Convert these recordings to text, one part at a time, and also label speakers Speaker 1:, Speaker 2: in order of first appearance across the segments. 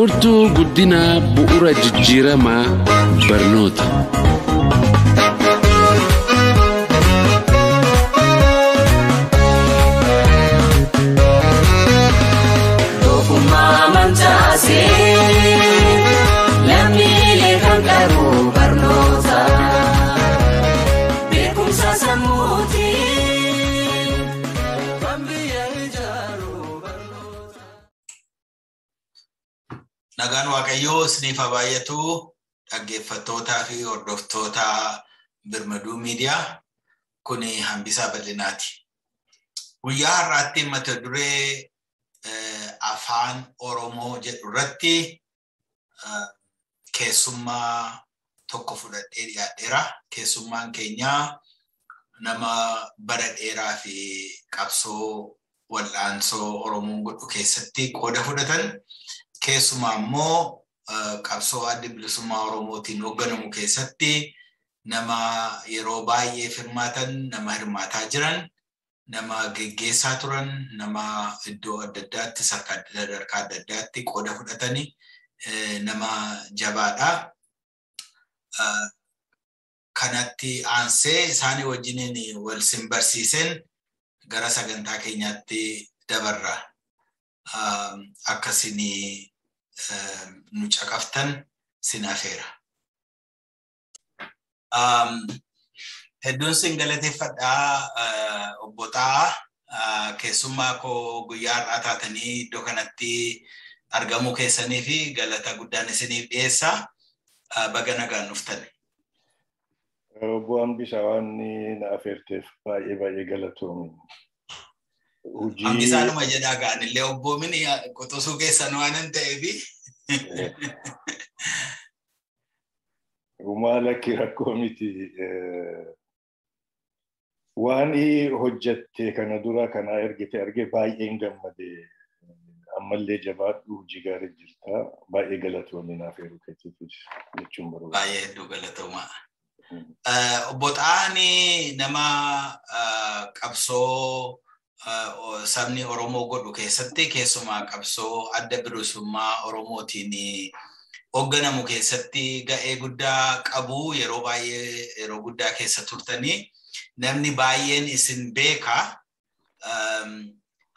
Speaker 1: Furtuu guddinaa bu'uura jijjiiramaa barnoota.
Speaker 2: Ogummaa mancaasee lammiilee kan qabu barnoota. Beekumsa sammuutiin kan biyya ijaaru barnoota.
Speaker 3: Nagaan Waaqayyoo isiniif haa baay'atu, dhaggeeffattootaa fi hordoftoota Birmaduu Miidiyaa. Kuni Hambisaa Bal'inaati. Guyyaa har'aatti mata duree Afaan Oromoo jedhu irratti keessummaa tokko fudhadhee dhiyaadheera. Keessummaan keenyaa nama bara dheeraa fi qabsoo wal'aansoo Oromoon godhu keessatti qooda fudhatan. Keessumaa immoo qabsoo Adda Bilisummaa Oromootiin hoogganamu keessatti nama yeroo baay'ee hirmaatan, nama hirmaataa jiran, nama geggeessaa turan, nama iddoo adda addaatti sadarkaa adda addaatti qooda fudhatanii nama jabaadha. Kanatti aansee isaanii wajjiniin wal simbarsiiseen gara sagantaa keenyaatti dabarra. Akkasiin nu caqaftan sin afeera. Hedduun sin galateeffadhaa, obbo Xaa'aa, keessummaa koo guyyaa har'aa taatanii iddoo kanatti argamuu keessanii fi galata guddaan isiniif dhiyeessa. Baga nagaan dhuftan.
Speaker 4: Obbo Hambisaa, waan na afeerteef baay'ee baay'ee galatoomi.
Speaker 3: Hambisaanuma jedhaa gaanillee obboomin quxisuu keessan waan hin ta'eefi.
Speaker 4: Gumaa lakki, rakkoo miti. Waan hojjatte kana dura kana ergite argee baay'een gammade. Ammallee jabaadhu, hojii gaarii jirta. Baay'ee galatoomi naaf eeruu keetiif jechuun barbaada.
Speaker 3: Baay'ee hedduu galatoomaa. Obbo Xaa'aan nama qabsoo sabni Oromoo godhu keessatti, keessumaa qabsoo Adda Bilisummaa Oromootiin hoogganamu keessatti ga'ee guddaa qabu. Yeroo baay'ee yeroo guddaa keessa turtanii namni baay'een isin beeka.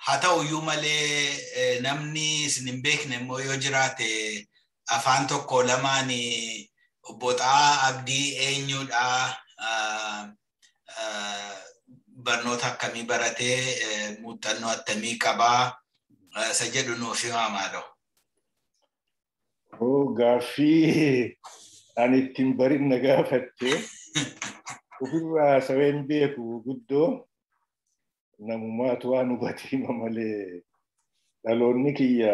Speaker 3: Haa ta'uyyuu malee namni isin hin beekne immoo yoo jiraate, afaan tokko lamaan obbo Xaa'aa Abdii eenyudha? Barnoota akkamii baratee, muuxannoo akkamii qabaa? Isa jedhu nuuf himaa maaloo.
Speaker 4: Gaaffii ani ittiin barin na gaafatte. Ofirraa haasawee beeku guddoo, namumaatu waan hubate hima malee. Dhaloonni kiyya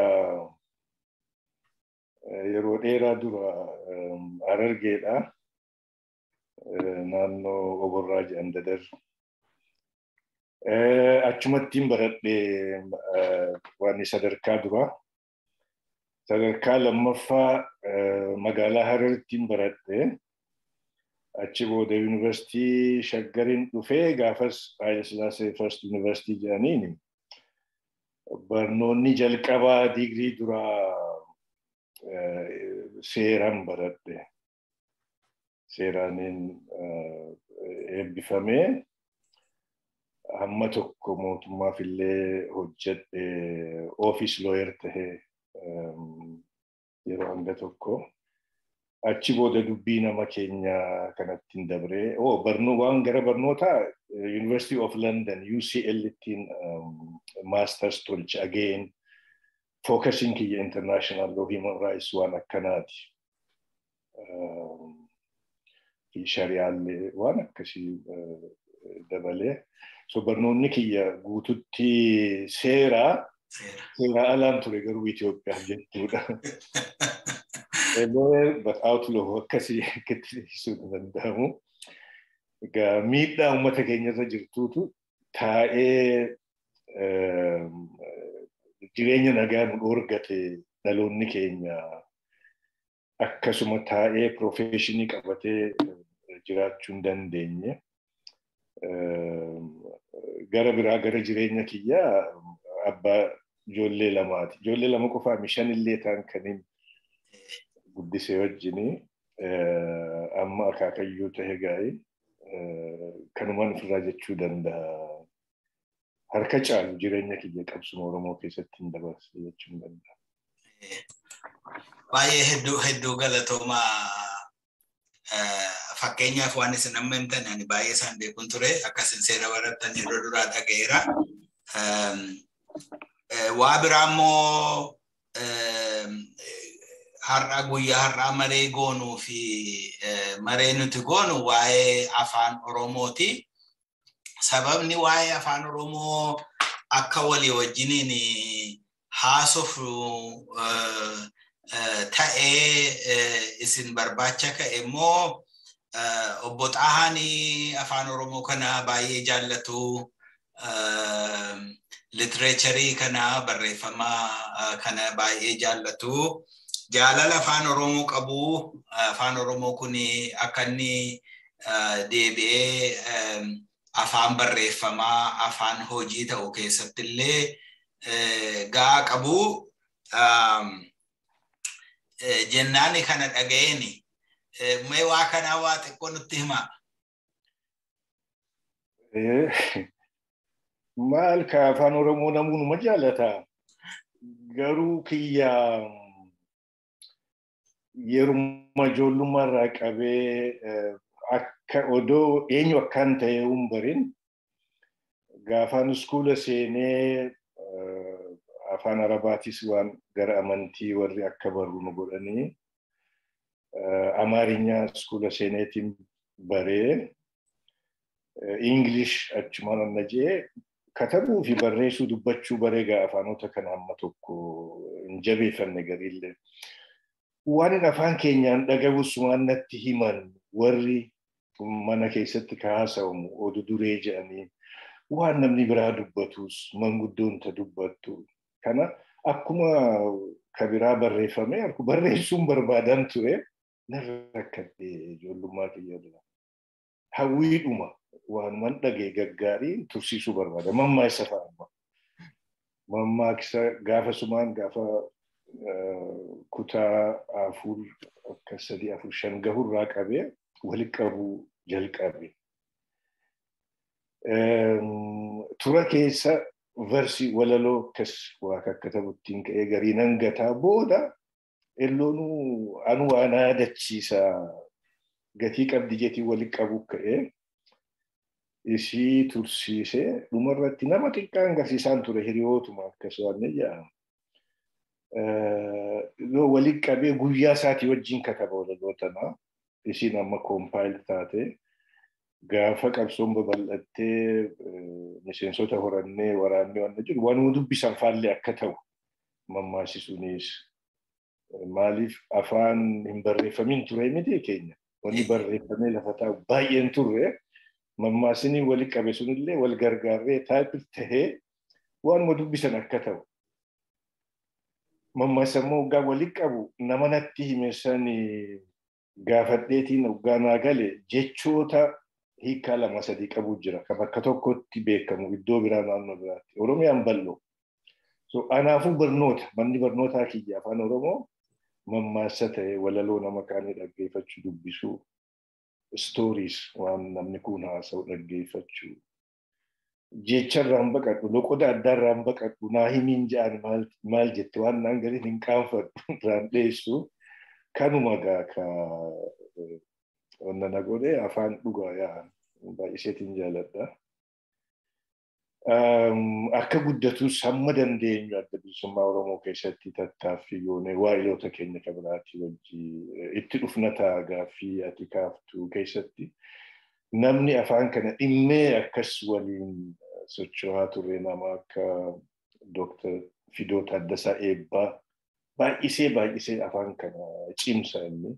Speaker 4: yeroo dheeraa dura Harargeedha. Naannoo Oborraa jedhan Dadar. Achumattiin baradhee waan sadarkaa dura. Sadarkaa lammaffaa magaalaa Hararittiin baradhee. Achi booda Yuunivarsiitii Shaggariin dhufee, gaafas Haayile Sillaasee First Yuunivarsiitii jedhaniini. Barnoonni jalqabaa digirii duraa seeraan baradhe. Seeraaniin eebbifamee hamma tokko mootummaaf illee hojjedhe, office lawyer tahee yeroo hanga tokko. Achi booda dubbii nama keenya kanatti hin dabree. Oh, barnoo waan gara barnootaa University of London, UCL ittiin masters tolche. Again, focusing kiyya international law, human rights, waan akkanaati. Fi shari'aallee waan akkasii dabalee. So barnoonni kiyya guututti seeraa, seeraa alaan ture garuu Itoophiyaaf jechuudha. A lawyer but outlaw, akkasii akkatti ibsuun danda'amu. Egaa miidhaa uummata keenyarra jirtuutu taa'ee jireenya nagaa nu dhoorgate. Dhaloonni keenya akkasuma taa'ee profession qabatee jiraachuu hin dandeenye. Gara biraa, gara jireenya kiyyaa, abbaa ijoollee lamaati. Ijoollee lama qofaa shan illee ta'an kan Guddisee wajjini amma akaakayyuu ta'e gaa'ee kanumaan ofirraa jechuu danda'a. Harka caalu jireenya kiyya qabsuma Oromoo keessatti hin dabarse jechuun danda'a.
Speaker 3: Baay'ee hedduu hedduu galatoomaa. Fakkeenyaaf waan isin amma himtan ani baay'ee isaan beekuun ture akkasin seera barattan yeroo duraa dhaga'eera. Waa biraa immoo har'a guyyaa har'aa maree goonuu fi maree nuti goonu waa'ee afaan Oromooti. Sababni waa'ee afaan Oromoo akka walii wajjiniin haasofnu ta'ee isin barbaacha ka'e immoo obbo Xaahaan afaan Oromoo kana baay'ee jaallatu. Litireecharii kana barreeffama kana baay'ee jaallatu. Jaalala afaan Oromoo qabu. Afaan Oromoo kun akka inni deebi'ee afaan barreeffamaa, afaan hojii ta'u keessatti illee ga'aa qabu. Jennaani kana dhaga'eeni. Mee waa kanaa waa xiqqoo nutti himaa.
Speaker 4: Maal ka afaan Oromoo namuunuma jaalata. Garuu kiyya yeruma ijoollummaa irraa qabee akka odoo eenyu akkaan ta'e hin barin gaafaan iskuula seenee afaan Arabaatis waan gara amantii warri akka barru nu godhanii Amaarinyaa iskuula seeneetiin baree English achumaan anna jee katabuu fi barreessuu dubbachuu baree gaa afaanota kana amma tokko hin jabeeffanne gariillee. Waan afaan keenyaan dhaga'us waan natti himan warri mana keessatti haasawamu oduu duree jedhanii waan namni biraa dubbatus manguddoon ta dubbattu kana akkuma kabiraa barreeffame barreessuun barbaadan ture narra rakkadhee ijoollummaa kiyya dura. Hawwiidhuma waanuman dhagee gaggaariin tursiisuu barbaada. Mammaaksa fa'a amma. Mammaaksa gaafa sumaan gaafa kutaa 4 akka 3 4 5 gahurraa qabee walitti qabuu jalqabe. Tura keessa versi walaloo akkas waa kakkatabuttiin ka'ee garii nan gataa booda elloonuu anu waan yaadachiisa gatii qabdi jeetii walitti qabu ka'ee isii tursiisee dhumarratti nama xiqqaan garsiisaan ture hiriyootuma akkas waan jedhama. Walitti qabee guyyaa isaatii wajjin kataba walaloo tanaa isiin amma koompaayil taate gaafa qabsoon babal'attee miseensota horannee waraannee waan jiru waanuma dubbisan faallee akka ta'u mammaasisuunis maaliif afaan hin barreeffamin ture miti keenya wanni barreeffamee lafa taa'u baay'een turre mammaasinii walitti qabe sunillee wal gargaarree taayipil tahee waanuma dubbisan akka ta'u. Mammaasa immoo waggaa walitti qabu nama natti hime sani gaafadheetiin waggaa naa gale jechoota hiikaa 2 3 qabu jira. Kan bakka tokkotti beekamu iddoo biraa naannoo biraatti. Oromiyaan bal'oo. So anaafuu barnoota manni barnootaa kiyya afaan Oromoo mammaasa ta'e walaloo nama kaanii dhaggeeffachuu dubbisuu stories waan namni kun haasa'u dhaggeeffachuu. Jecharraan baqadhu loqoda addaarraan baqadhu naa himiin jedhan maal jette waan naan galiin hin qaanfadhu irraan dheessu kanuma gaa ka wanna na godhe afaan dhugaa yaa baay'iseetiin jaaladha. Akka guddatus hamma dandeenyu adda bilisummaa Oromoo keessatti tattaaffii goone waa'iloota keenya kabiraatii wajji itti dhufna ta'a gaaffii ati kaaftu keessatti. Namni afaan kana dhimmee akkas waliin socho'aa turre nama akka Dr. Fidoo Taaddasaa Eebbaa baay'isee baay'isee afaan kana cimsa inni.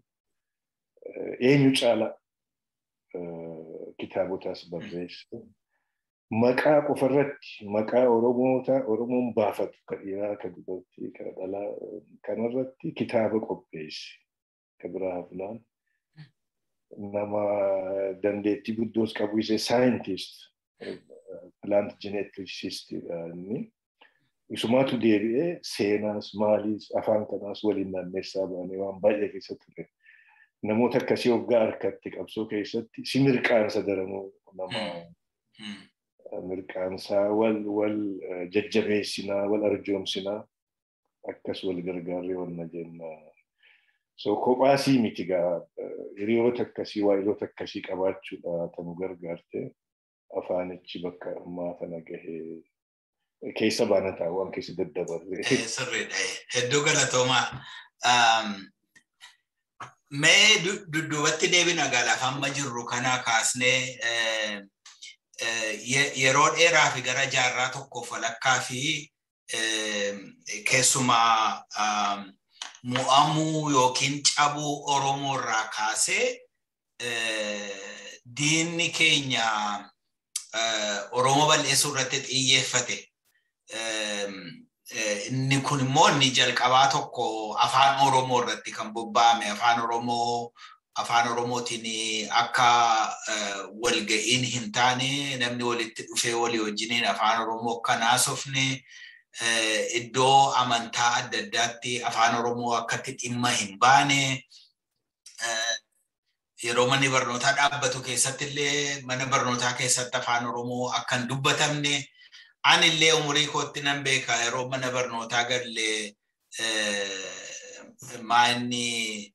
Speaker 4: Eenyu caala kitaabotaas barreesse. Maqaa qofarratti maqaa Oromoota Oromoon baafatu ka dhiiraa ka dubartii ka dhalaa kanarratti kitaaba qopheesse. Ka biraa hafnaan nama dandeettii guddoos qabu isa scientist plant geneticist inni. Isumaatu deebi'ee seenaas maaliis afaan kanaas waliin naannessaa ba'anii waan baay'ee keessa ture. Namoota akkasii hoggaa harkatti qabsoo keessatti si mirqaansa daranuu nama mirqaansaa wal jajjabeessinaa wal arjoomsinaa akkas wal gargaarree wanna jenna. So kophaasii miti gaa hiriyoota akkasii waa'iloota akkasii qabaachuudha kan nu gargaarte afaanichi bakka ammaa kana gahee keessa baana ta'a waan keessa daddabarre.
Speaker 3: Sirriidha. Hedduu galatoomaa. Mee dudduubatti deebina lafa amma jirru kana kaasnee yeroo dheeraa fi gara jaarraa tokkoof walakkaa fi keessumaa mo'amuu yookiin cabuu Oromoo irraa kaasee diinni keenya Oromoo balleessuu irratti xiyyeeffate. Inni kun immoo inni jalqabaa tokko afaan Oromoo irratti kan bobba'ame afaan Oromootiin akka walga'iin hin taane namni walitti dhufee walii wajjiniin afaan Oromoo akka naasofne iddoo amantaa adda addaatti afaan Oromoo akkatti dhimma hin baane yeroo manni barnootaa dhaabbatu keessatti illee mana barnootaa keessatti afaan Oromoo akka hin dubbatamne ani illee umurii kootti nan beeka yeroo mana barnootaa galle maanni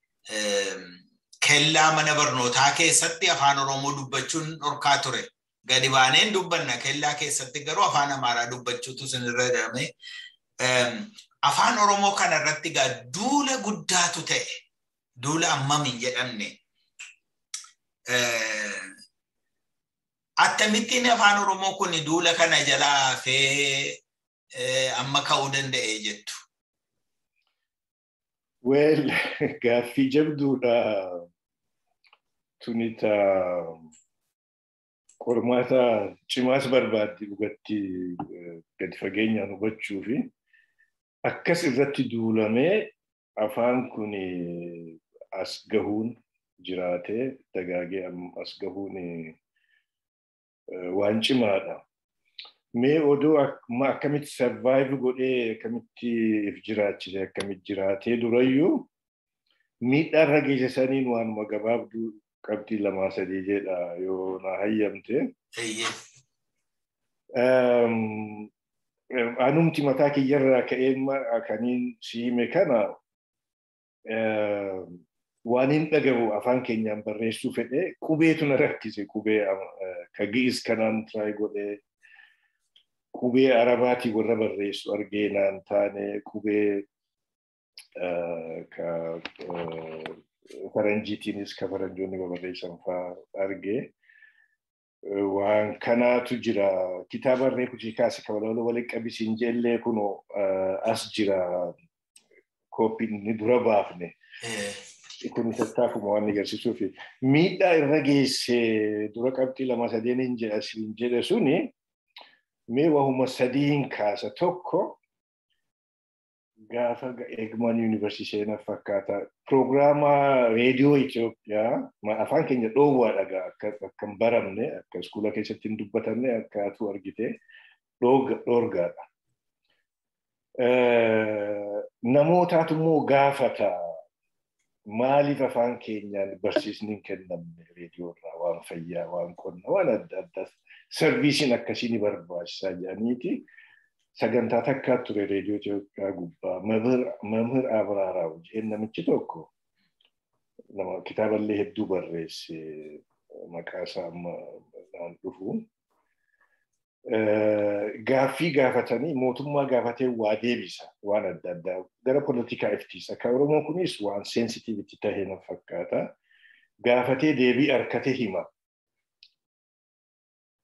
Speaker 3: kellaa mana barnootaa keessatti afaan Oromoo dubbachuun dhorkaa ture. Gadi baaneen dubbanna kellaa keessatti garuu afaan Amaaraa dubbachuutu sinirra jedhame. Afaan Oromoo kana irratti egaa duula guddaatu ta'e. Duula ammam hin jedhamne. Akkamittiin afaan Oromoo kun duula kana jalaa hafee amma ka'uu danda'e jettu?
Speaker 4: Well, gaaffii jabduudha. Tunita qormaata cimaas barbaaddi dhugatti gadi fageenyaan hubachuu fi akkas irratti duulamee afaan kun as gahuun jiraatee dagaagee as gahuun waan cimaadha. Mee odoo akkamitti survive godhee akkamitti if jiraachise akkamitti jiraatee durayyuu miidhaa irra geessisaniin waanuma gabaabduu qabxii 2-3 jedha yoo na hayyamte. Anumti mataa kiyyarraa ka'een kaniin siime kana waan hin dhagahu afaan keenyaan barreessuu fedhee qubeetu na rakkise qubee ka Gi'is kanaan try godhee qubee Arabaatii warra barreessu argee naan taane qubee ka faranjiitiinis ka faranjoonni barreessan fa'aa argee waan kanaatu jira. Kitaaba reefu kaase ka walalo waliin qabisiin jeellee kunoo as jira kooppiin inni dura baafne. Kun tattaafuma waan agarsiisuuf miidhaa irra geesse dura qabxii 2-3 hin jedhe suni mee wahuma 3 kaasa tokko gaafa Eegmaan Yuunivarsiitii seenaa fakkaata. Piroogiraama reediyoo Itoophiyaa afaan keenya dhoowwaadha akka hin baramne akka iskuula keessatti hin dubbatamne akka atuu argite dhoorgaadha. Namootaatu immoo gaafata maaliif afaan keenyaan barsiisni hin kennamne reediyoo irraa waan fayyaa waan qonna waan adda addaa sarviisiin akkasii ni barbaachisaa jedhaniiti. Sagantaa takkaa ture reediyoo Itoophiyaa gubbaa Mamhir Abraaraaw jedheen namichi tokko nama kitaaballee hedduu barreesse maqaa isaa amma naan dhufu. Gaaffii gaafatanii mootummaa gaafatee waa deebisa waan adda addaa gara polotikaa iftiisa. Akka Oromoo kunis waan seensitiivitti tahee na fakkaata. Gaafatee deebii harkatee hima.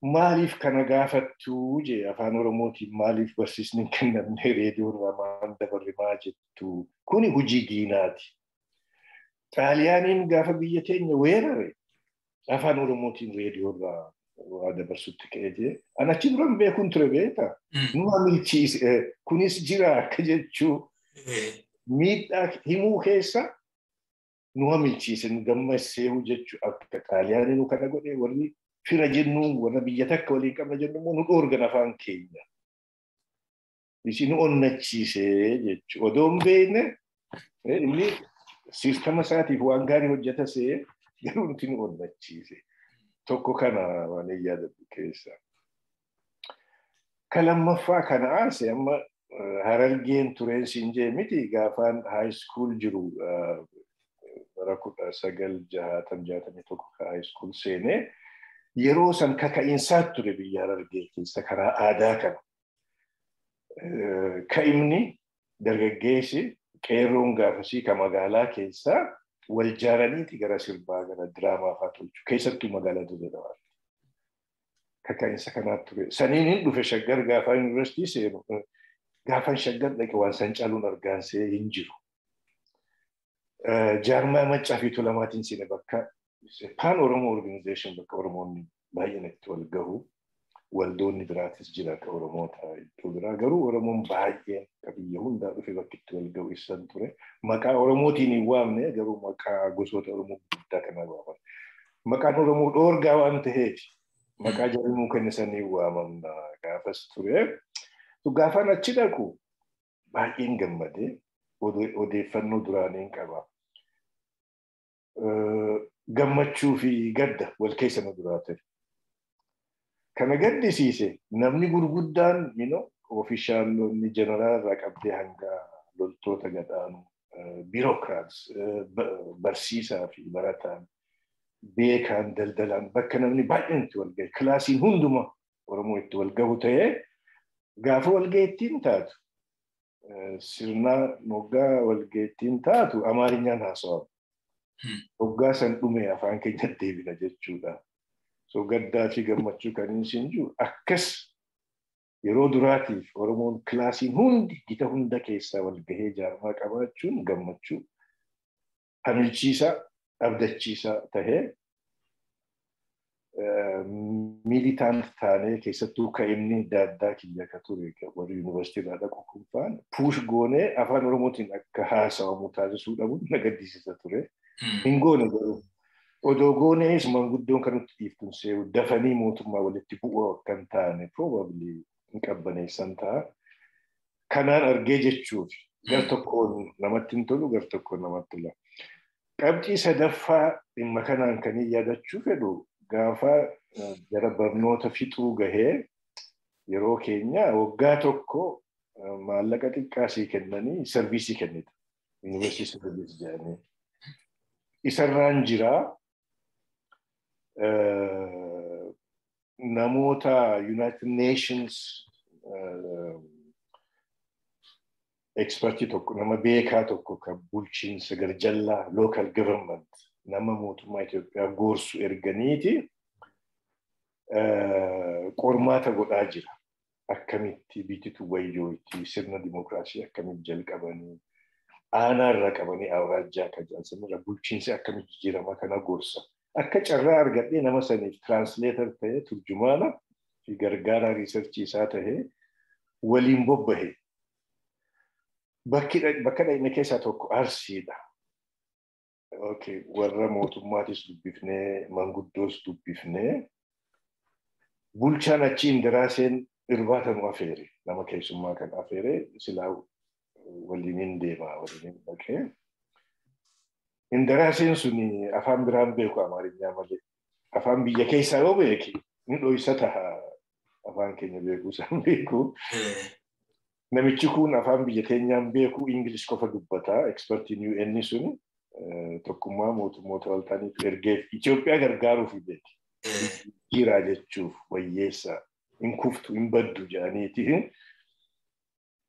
Speaker 4: Maaliif kana gaafattuu jee afaan Oromootiin maaliif barsiisni hin kennamne reediyoo irraa maan dabarre maa jettu kuni hojii diinaati. Xaaliyaaniin gaafa biyya teenya weerare afaan Oromootiin reediyoo irraa waa dabarsutti ka'ee jee. An achi duran beekuun ture beektaa? Nu amilchiise kunis jira akka jechuu miidhaa himuu keessa nu amilchiise nu gammassee jechuu akka Xaaliyaaniin nu kana godhe warri fira jennuun warra biyya takka waliin qabna jennu immoo nu dhoorgan afaan keenya. Isin onnachiisee jechuudha. Odoo hin beekne inni siistama isaatiif waan gaarii hojjetasee garuu nuti nu onnachiise. Tokko kana waan hin yaadadhu keessa. Ka lammaffaa kana aase amma Harargeen tureen siin jee miti gaafaan high school jiru bara 1961 ka high school seenee yeroo san kaka'iinsaa ture biyya Harargee keessa karaa aadaa kana. Ka'imni dargaggeessi qeerroon gaafasii ka magaalaa keessaa wal jaaraniiti gara sirbaa gara diraamaa fa'aa tolchu keessattuu magaalaa Dirree Dawaatti. Kaka'iinsa kanaa ture. Saniin hin dhufe Shaggar gaafaa yuunivarsiitii seenu gaafan Shaggar dhaqe waan san caaluun argaansee hin jiru. Jaarmaa Maccaa fi Tuulamaatiin seene bakka Pan Oromoo Organization bakka Oromoonni baay'een itti wal gahu. Waldoonni biraatis jira akka Oromoota iddoo biraa garuu Oromoon baay'een akka biyya hundaa dhufe bakki itti wal gahu ibsan ture. Maqaa Oromootiin hin waamne garuu maqaa gosoota Oromoo guddaa kanaa waaman. Maqaan Oromoo dhoorgaa waan ta'eef maqaa jarri kenne sanii waamamna gaafas ture. Gaafan achi dhaqu baay'een gammadee odeeffannoo duraaniin qaba. Gammachuu fi gadda wal keessa na duraa ture. Kana gaddisiise namni gurguddaan ofishaalonni jeneraal irraa qabdee hanga loltoota gadhaanu biirokiraats barsiisaa fi barataan beekaan daldalaan bakka namni baay'een itti wal gahe kilaasiin hunduma Oromoo itti wal gahu ta'ee gaafa walgaheettiin taatu sirna moggaa walgaheettiin taatu Amaarinyaan haasawama. Hoggaa san dhume afaan keenyatti deebina jechuudha. So gaddaa fi gammachuu kan inni siin jiru akkas yeroo duraatiif Oromoon kilaasiin hundi gita hunda keessaa wal gahee jaarmaa qabaachuun gammachuu hamilchiisaa abdachiisaa tahee militant taanee keessattuu ka'imni daaddaa kiyya ka ture warri yuunivarsiitii irraa dhaqu kun faan puush goonee afaan Oromootiin akka haasawamu taasisuu dhabuun na gaddisiisa ture. Hin goone garuu. Odoo goonees manguddoon kan nutti dhiiftuun seeru dafanii mootummaa walitti bu'uu akka hin taane probably hin qabbaneessan ta'a. Kanaan argee jechuuf gar tokkoon namatti hin tolu gar tokkoon namatti tola. Qabxii sadaffaa dhimma kanaan kan hin yaadachuu fedhu gaafa gara barnoota fixuu gahee yeroo keenya waggaa tokko maallaqa xiqqaa sii kennanii sarviisii kennita. Yuunivarsiitii sarviisii jedhanii. Isarraan jiraa namoota United Nations expertii tokko nama beekaa tokko kan bulchiinsa garjallaa local government nama mootummaa Itoophiyaa gorsu erganiiti qormaata godhaa jira. Akkamitti bititu wayyootti sirna dimookiraasii akkamitti jalqabanii aanaa irra qabanii awraajjaa akka jedhan bulchiinsi akkamitti jijjiirama kana gorsa. Akka carraa argadhee nama saniif translator ta'ee turjumaana fi gargaaraa riisarchii isaa ta'ee waliin bobbahe. Bakka dhaqne keessaa tokko Arsiidha. Warra mootummaatis dubbifnee manguddoos dubbifnee bulchaan achi Indiraaseen irbaata nu afeere nama keessummaa kan afeere silaa waliin hin deemaa waliin hin dhaqee. Indiraaseen suni afaan biraan beeku Amaarinyaa malee afaan biyya keessaa yoo beeke ni dhoysa taha afaan keenya beekuu isaan beeku. Namichi kun afaan biyya keenyaan beeku Ingilish qofa dubbata ekspertiin UN suni tokkummaa mootummoota waltaaniif ergeef Itoophiyaa gargaaruuf beeki. Jiraa jechuuf wayyeessa hin kuftu hin baddu jedhaniiti.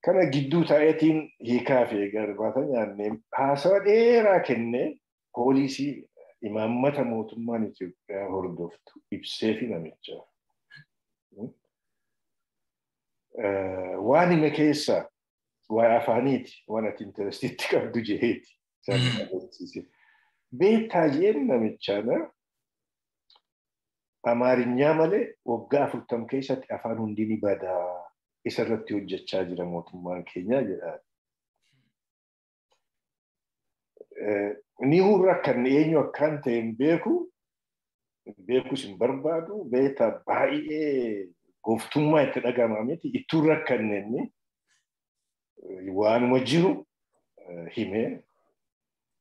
Speaker 4: Kana gidduu taa'eetiin hiikaa fi irbaata nyaannee haasawa dheeraa kennee poolisii imaammata mootummaan Itoophiyaa hordoftu ibsee fi namicha. Waan hime keessaa waa'ee afaaniiti waan ati intarestiitti qabdu jeheeti. Beektaa jeen namichaana Amaarinyaa malee waggaa 40 keessatti afaan hundi ni badaa. Isarratti hojjechaa jira mootummaan keenya jedha. Ni hurra kan eenyu akkaan ta'e hin beeku, beekus hin barbaadu, beektaa baay'ee gooftummaa itti dhagahama miti, ittuu rakkanne inni. Waanuma jiru himee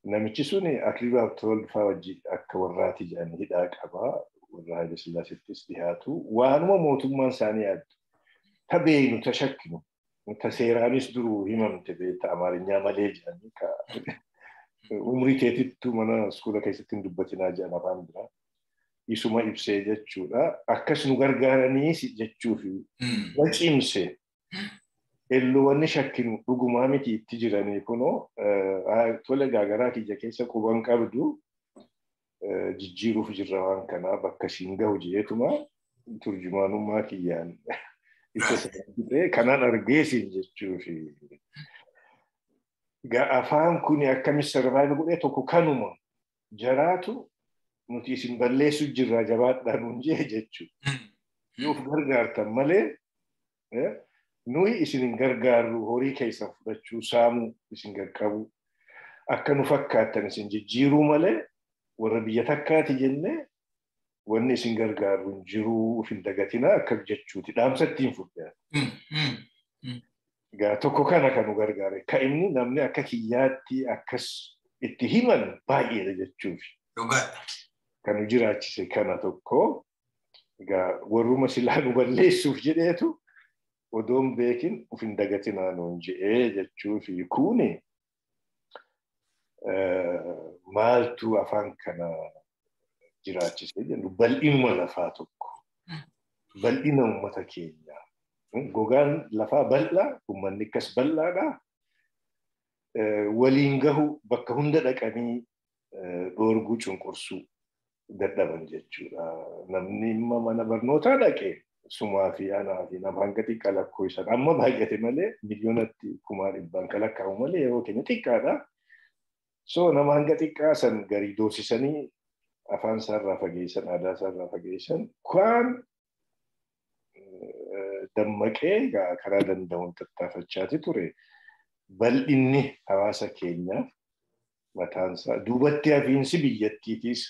Speaker 4: namichi suni Akiliiluu Habtewold fa'aa wajjin akka warraati jedhanii hidhaa qabaa. Warra Haayile Sillaasittis dhiyaatu. Waanuma mootummaan isaanii yaaddu. Ta beeynu, ta shakkinu, ta seeraanis duruu himamte beekta Amaarinyaa malee jedhanii umrii keetittuu mana iskuula keessatti hin dubbatinaa jedhan afaan biraa. Isuma ibsee jechuudha. Akkas nu gargaaraniis jechuufi na cimse. Elluwanni shakkinu dhugumaa miti itti jiranii kunoo tole gaagaraa kiyya keessa quban qabdu jijjiiruuf jirra waan kanaa bakka siin gahu jeetuma turjumaanummaa kiyyaan isa sana kanaan argeesiin jechuufi. Afaan kun akkamitti sarvaayiv godhee tokko kanuma jaraatu nuti isin balleessu jirra jabaadhaa nuun jee jechuudha. Nuuf gargaartan malee nuyi isin hin gargaarru horii keessan fudhachuu saamuu isin qaqqabu akka nu fakkaattan isin jijjiiruu malee warra biyya takkaati jennee wanni isin gargaaru hin jiruu of hin dagatinaa akka jechuuti dhaamsa ittiin fudhaa. Egaa tokko kana kan nu gargaare ka inni namni akka kiyyaatti akkas itti himan baay'eedha jechuufi. Kan nu jiraachise kana tokko egaa warruma silaa nu balleessuuf jedheetu odoon beekin of hin dagatinaa nuun je'ee jechuufi kuni maaltu afaan kana jiraachise jennu bal'inuma lafaa tokko bal'ina uummata keenyaa gogaan lafaa bal'aa uummanni akkas bal'aadha waliin gahu bakka hunda dhaqanii dhoorguu cunqursuu dadhaban jechuudha. Namni imma mana barnootaa dhaqe sumaa fi anaa fi nama hanga xiqqaa lakkoofsan amma baay'ate malee miliyoonatti 100,000 kan lakkaa'u malee yeroo keenya xiqqaadha. So nama hanga xiqqaa san garii doorsisanii afaan isaarraa fageessan aadaa isaarraa fageessan kaan dammaqee karaa danda'uun tattaafachaati ture. Bal'inni hawaasa keenyaa mataansaa duubatti hafiinsi biyyattiitiis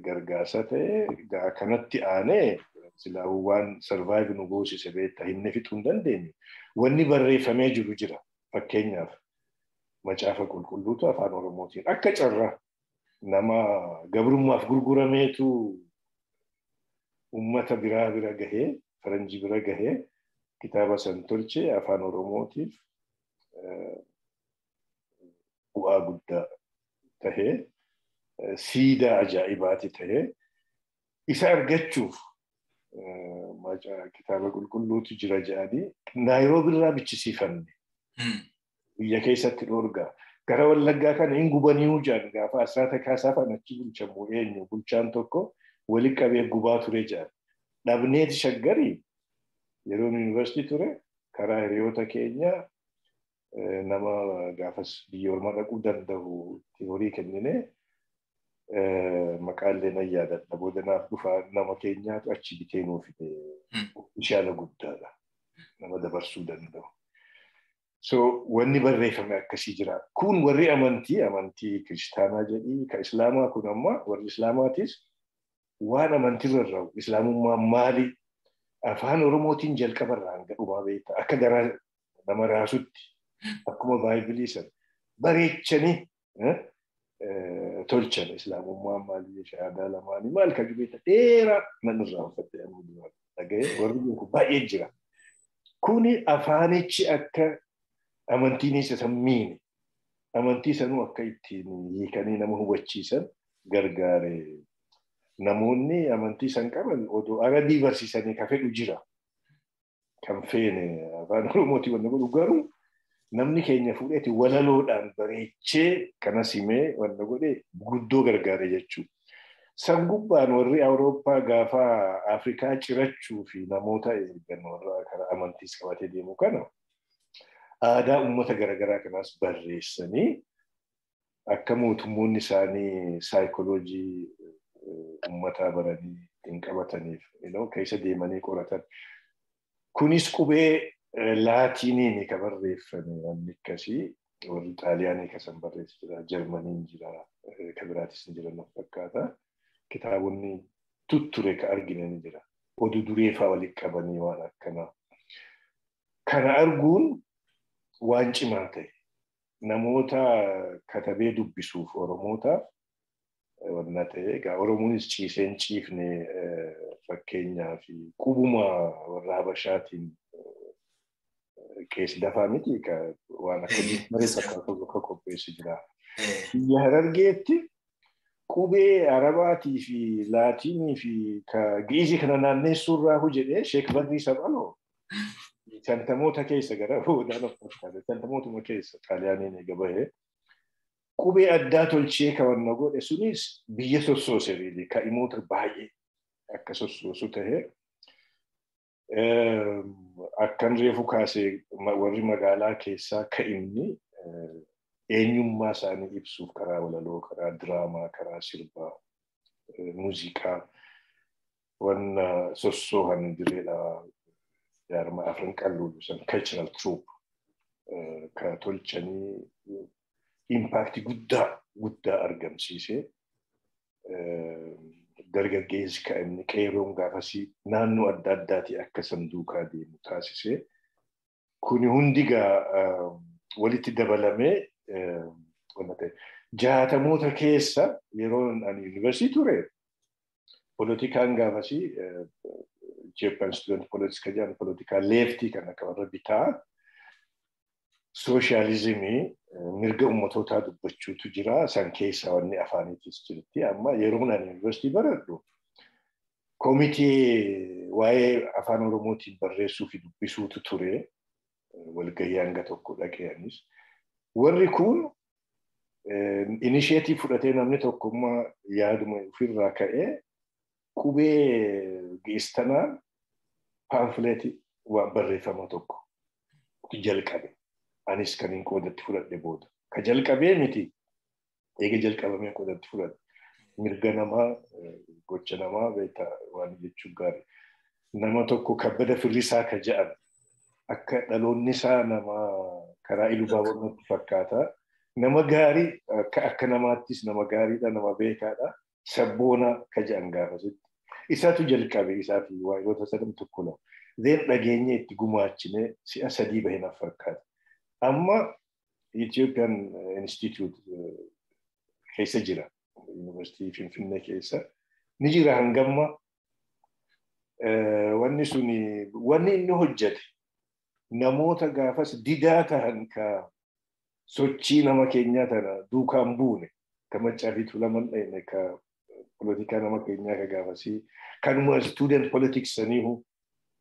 Speaker 4: gargaarsa ta'e kanatti aanee silaa waan sarvaayiv nu goosise beektaa himne fixuu hin dandeenye. Wanni barreeffamee jiru jira fakkeenyaaf macaafa qulqulluutu afaan Oromootiin akka carraa nama gabrummaaf gurgurameetu uummata biraa bira gahee faranjii bira gahee kitaaba san tolchee afaan Oromootiif bu'aa guddaa tahee siidaa ajaa'ibaati tahee isa argachuuf kitaaba qulqulluutu jira jedhanii Naayiroobi irraa bichisiifanne biyya keessatti dhoorgaa gara Wallaggaa kana hin gubanii jedhan gaafa Asraata Kaasaa fa'aan achi bulchamu eenyu bulchaan tokko walitti qabee gubaa ture jedhan dhabneeti shaggarii yeroo yuunivarsiitii ture karaa hiriyoota keenyaa nama gaafas biyya ormaa dhaquu danda'u horii kennine maqaallee nan yaadadha booda naaf dhufa nama keenyaatu achi bitee nuu fide bishaana guddaadha nama dabarsuu danda'u. So wanni barreeffame akkasii jira. Kun warri amantii kiristaanaa jedhii ka islaamaa kun amma warri islaamaatis waan amantiirra ra'u islaamummaa maali afaan Oromootiin jalqabarraa hanga dhumaa beekta akka garaa nama raasutti akkuma baay'ibilii sana bareechanii tolchan islaamummaa maali shahaadaa lamaanii maal kan beekta dheeraa nan irraanfadhe amma dhaga'ee warri kun baay'ee jira. Kuni afaanichi akka amantiin isa san miine amantii sanuu akka ittiin hiikanii nama hubachiisan gargaare. Namoonni amantii san qaban odoo arabii barsiisanii ka fedhu jira. Kan feene afaan Oromootiin wanna godhu garuu namni keenya fuudheeti walaloodhaan bareechee kanas himee wanna godhe guddoo gargaare jechuudha. San gubbaan warri Awurooppaa gaafa Afrikaa cirachuu fi namoota eegan warra karaa amantiis qabatee deemu kana aadaa uummata garaagaraa kanaas barreessanii akka mootummoonni isaanii saayikoloojii uummataa baranii ittiin qabataniif keessa deemanii qoratan. Kunis qubee laatiiniin ka barreeffame wanni akkasii warri Xaaliyaanii kasan barreesse jira, Jarmaniin jira, ka biraatis ni jira naf fakkaata. Kitaabonni tutture ka argine ni jira. Oduu duree fa'aa walitti qabanii waan akkanaa. Kana arguun waan cimaa ta'e namoota katabee dubbisuuf Oromootaaf wanna ta'e egaa Oromoonis ciisee hin ciifne fakkeenyaa fi qubuma warra Habashaatiin qeessi dafaa miti waan akka maree fakkaatu akka qopheessu jira. Biyya Harargeetti qubee Arabaatii fi Laatinii fi Gi'izii kana naanneessuurraa jedhee Sheek Badrii Saphaloo shantamoota keessa gara boodaan of fakkaata. Shantamootuma keessa Xaaliyaaniin eega bahee qubee addaa tolchee kawanna godhe sunis biyya sossoose riili ka'imoota baay'ee akka sossoosu tahee akkan reefu kaasee warri magaalaa keessaa ka'imni eenyummaa isaanii ibsuuf karaa walaloo, karaa diraamaa, karaa sirbaa, muuziqaa wanna sossoohan direedha jaarma Afran Qalloo san cultural troupe ka tolchanii impaaktii guddaa guddaa argamsiisee dargaggeessi kan inni qeerroon gaafasii naannoo adda addaatii akka sanduuqaa deemu taasisee kuni hundi gaa walitti dabalamee jaatamoota keessa yeroo ani yuunivarsiitii ture polotikaan gaafasii Ethiopian student politics kan jedhamu polotikaa leeftii kan akka warra bitaa sooshaalizimii mirga ummatootaa dubbachuutu jira. San keessaa wanni afaaniitis jirti. Amma yeroo ani yuunivarsiitii baradhu komitee waa'ee afaan Oromootiin barreessuu fi dubbisuutu ture. Walgahii hanga tokko dhaqee anis. Warri kun inisheetii fudhatee namni tokkummaa yaaduma ofirraa ka'ee qubee geessanaan paamfileetii waan barreeffama tokko jalqabe. Anis kan hin qoodatti fudhadhe booda. Ka jalqabee miti eega jalqabamee qoodatti fudhadhe. Mirga namaa gocha namaa beektaa waan jechuun gaarii. Nama tokko Kabbada Firrisaa ka jedhan akka dhaloonni isaa nama karaa Iluu natti fakkaata. Nama gaarii akka namaattis nama gaariidha nama beekaadha. Sabboona ka jedhan gaafasitti. Isaatu jalqabe isaa fi waa'oota sadan tokko lama. Zeen dhageenya itti gumaachine si'a sadii bahe naaf fakkaata. Amma Ethiopian Institute keessa jira. Yuunivarsiitii Finfinnee keessa. Ni jira hangamma wanni suni wanni inni hojjete namoota gaafas didaa tahan ka sochii nama keenyaa tana duukaan buune ka Maccaa fi Tuulaman dhayne ka polotikaa nama keenyaa ka gaafasii kanuma student politics saniihu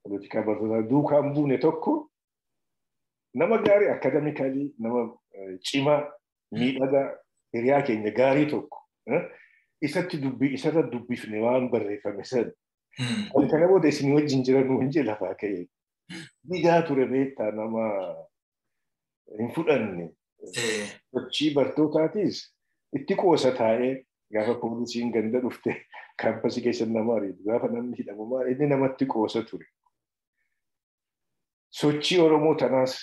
Speaker 4: polotikaa barnootaa duukaan buune tokko nama gaarii akademikalii nama cimaa miidhagaa hiriyaa keenya gaarii tokko isatti dubbii isarra dubbifne waan barreeffame san. Ani kana booda isin wajjin jiran hin jee lafaa ka'e. Didaa ture beektaa nama hin fudhanne. Sochii bartootaatis itti qoosa taa'ee gaafa poolisiin ganda dhufte kaampasii keessa nama ariitu gaafa namni hidhamu maal inni namatti qoosa ture. Sochii Oromoo tanaas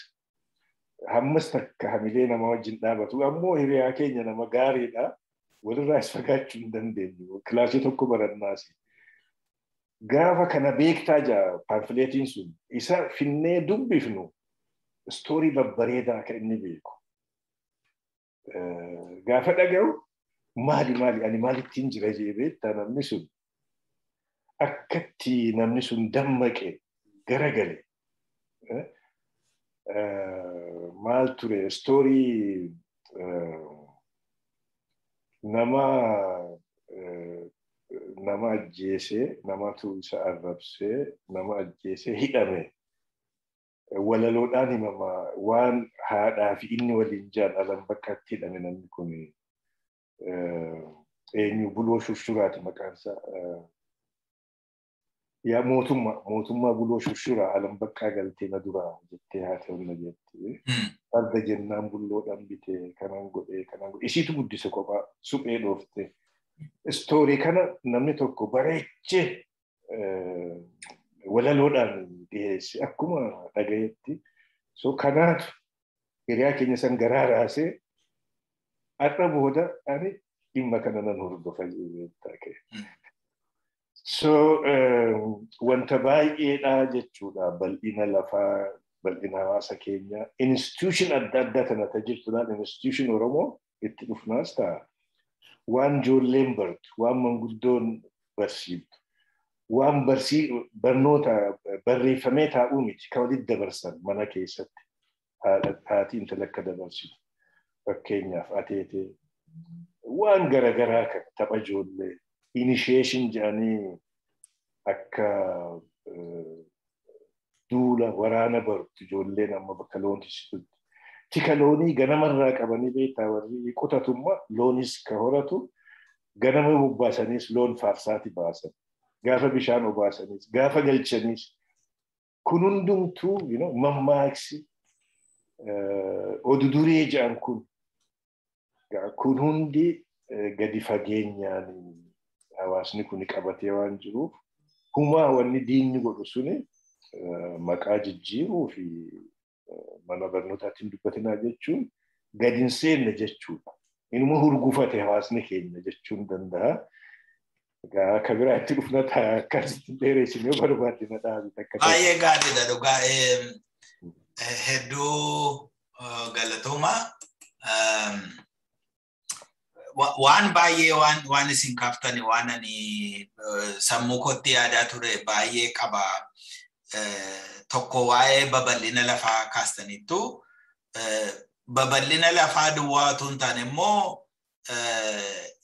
Speaker 4: hammas takka hamilee nama wajjin dhaabatu ammoo hiriyaa keenya nama gaariidha. Walirraa is fagaachuu hin dandeenyu. Kilaasii tokko barannaas. Gaafa kana beektaa jaa paamfileetiin sun isa finnee dubbifnu istoorii babbareedaa akka inni beeku. Gaafa dhaga'u maali maali ani maalittiin jira jee beektaa namni sun akkatti namni sun dammaqe garagale. Maal ture istoorii nama nama ajjeesee namatu isa arrabsee nama ajjeesee hidhame walaloodhaan himama waan haadhaa fi inni waliin jaan alan bakkaatti hidhame namni kun eenyu Buloo Shurshuraati maqaan isaa. Yaa mootummaa Buloo Shurshuraa alan bakkaa galtee na duraa jettee haati humna jetti. Farda jennaan bulloodhaan bitee kanaan godhee kanaan godhee isiitu guddise kophaa suphee dhooftee. Istoorii kana namni tokko bareechee walaloodhaan dhiyeesse akkuma dhagayetti. So kanaatu hiriyaa keenya san garaa raasee har'a booda ani dhimma kana nan hordofa jedhee. So wanta baay'eedha jechuudha bal'ina lafaa Bal'ina hawaasa keenyaa institution adda addaa tana tajaajiluudhaan institution Oromoo itti dhufnaas ta'a. Waan ijoolleen bartu, waan manguddoon barsiiftu, waan barnoota barreeffamee taa'uu miti kan walitti dabarsan mana keessatti haati intala akka dabarsitu. Fakkeenyaaf ateetee waan garaagaraa kan tapha ijoollee initiation jedhanii akka duula waraana bartu ijoolleen amma bakka loon tiksitutti. Tika loonii ganamarraa qabanii beektaa warri qotatummaa loonis ka horatu ganama bobbaasaniis loon faarsaati baasan. Gaafa bishaan obaasaniis gaafa galchaniis kun hundumtuu mammaaksi oduu duree jedhan kun hundi gadi fageenyaan hawaasni kun qabatee waan jiruuf humaa wanni diinni godhu suni maqaa jijjiiruu fi mana barnootaatiin dubbatinaa jechuun gadi hin seenne jechuudha. Inuma hurgufate hawaasni keenya jechuun danda'a. Egaa akka biraa itti dhufna ta'a akkasitti dheeressinee barbaadina dhaabi takka.
Speaker 3: Baay'ee gaariidha dhugaa hedduu galatooma. Waan baay'ee waan isin kaaftani waan ani sammuu kootti yaadaa ture baay'ee qaba. Tokko waa'ee babal'ina lafaa kaastaniittu babal'ina lafaa duwwaa otoo hin taane immoo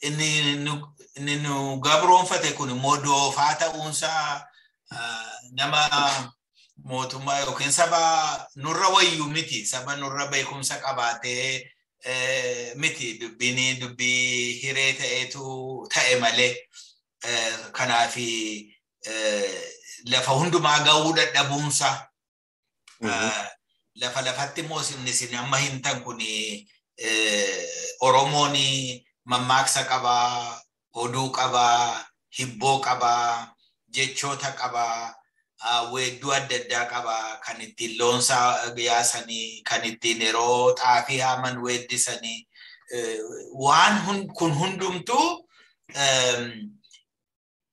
Speaker 3: inni nu gabroonfate kun immoo doofaa ta'uunsaa nama mootummaa yookiin saba nurra wayyuu miti, saba nurra beekumsa qabaatee miti, dubbiin dubbii hiree ta'eetu ta'e malee. Kanaaf lafa hundumaa ga'uu dadhabuunsa lafa lafatti immoo isin amma himtan kun Oromoon mammaaksa qabaa, oduu qabaa, hibboo qabaa, jechoota qabaa, weedduu adda addaa qabaa, kan ittiin loon yaasanii, kan ittiin yeroo xaafii haaman weeddisanii, waan kun hundumtuu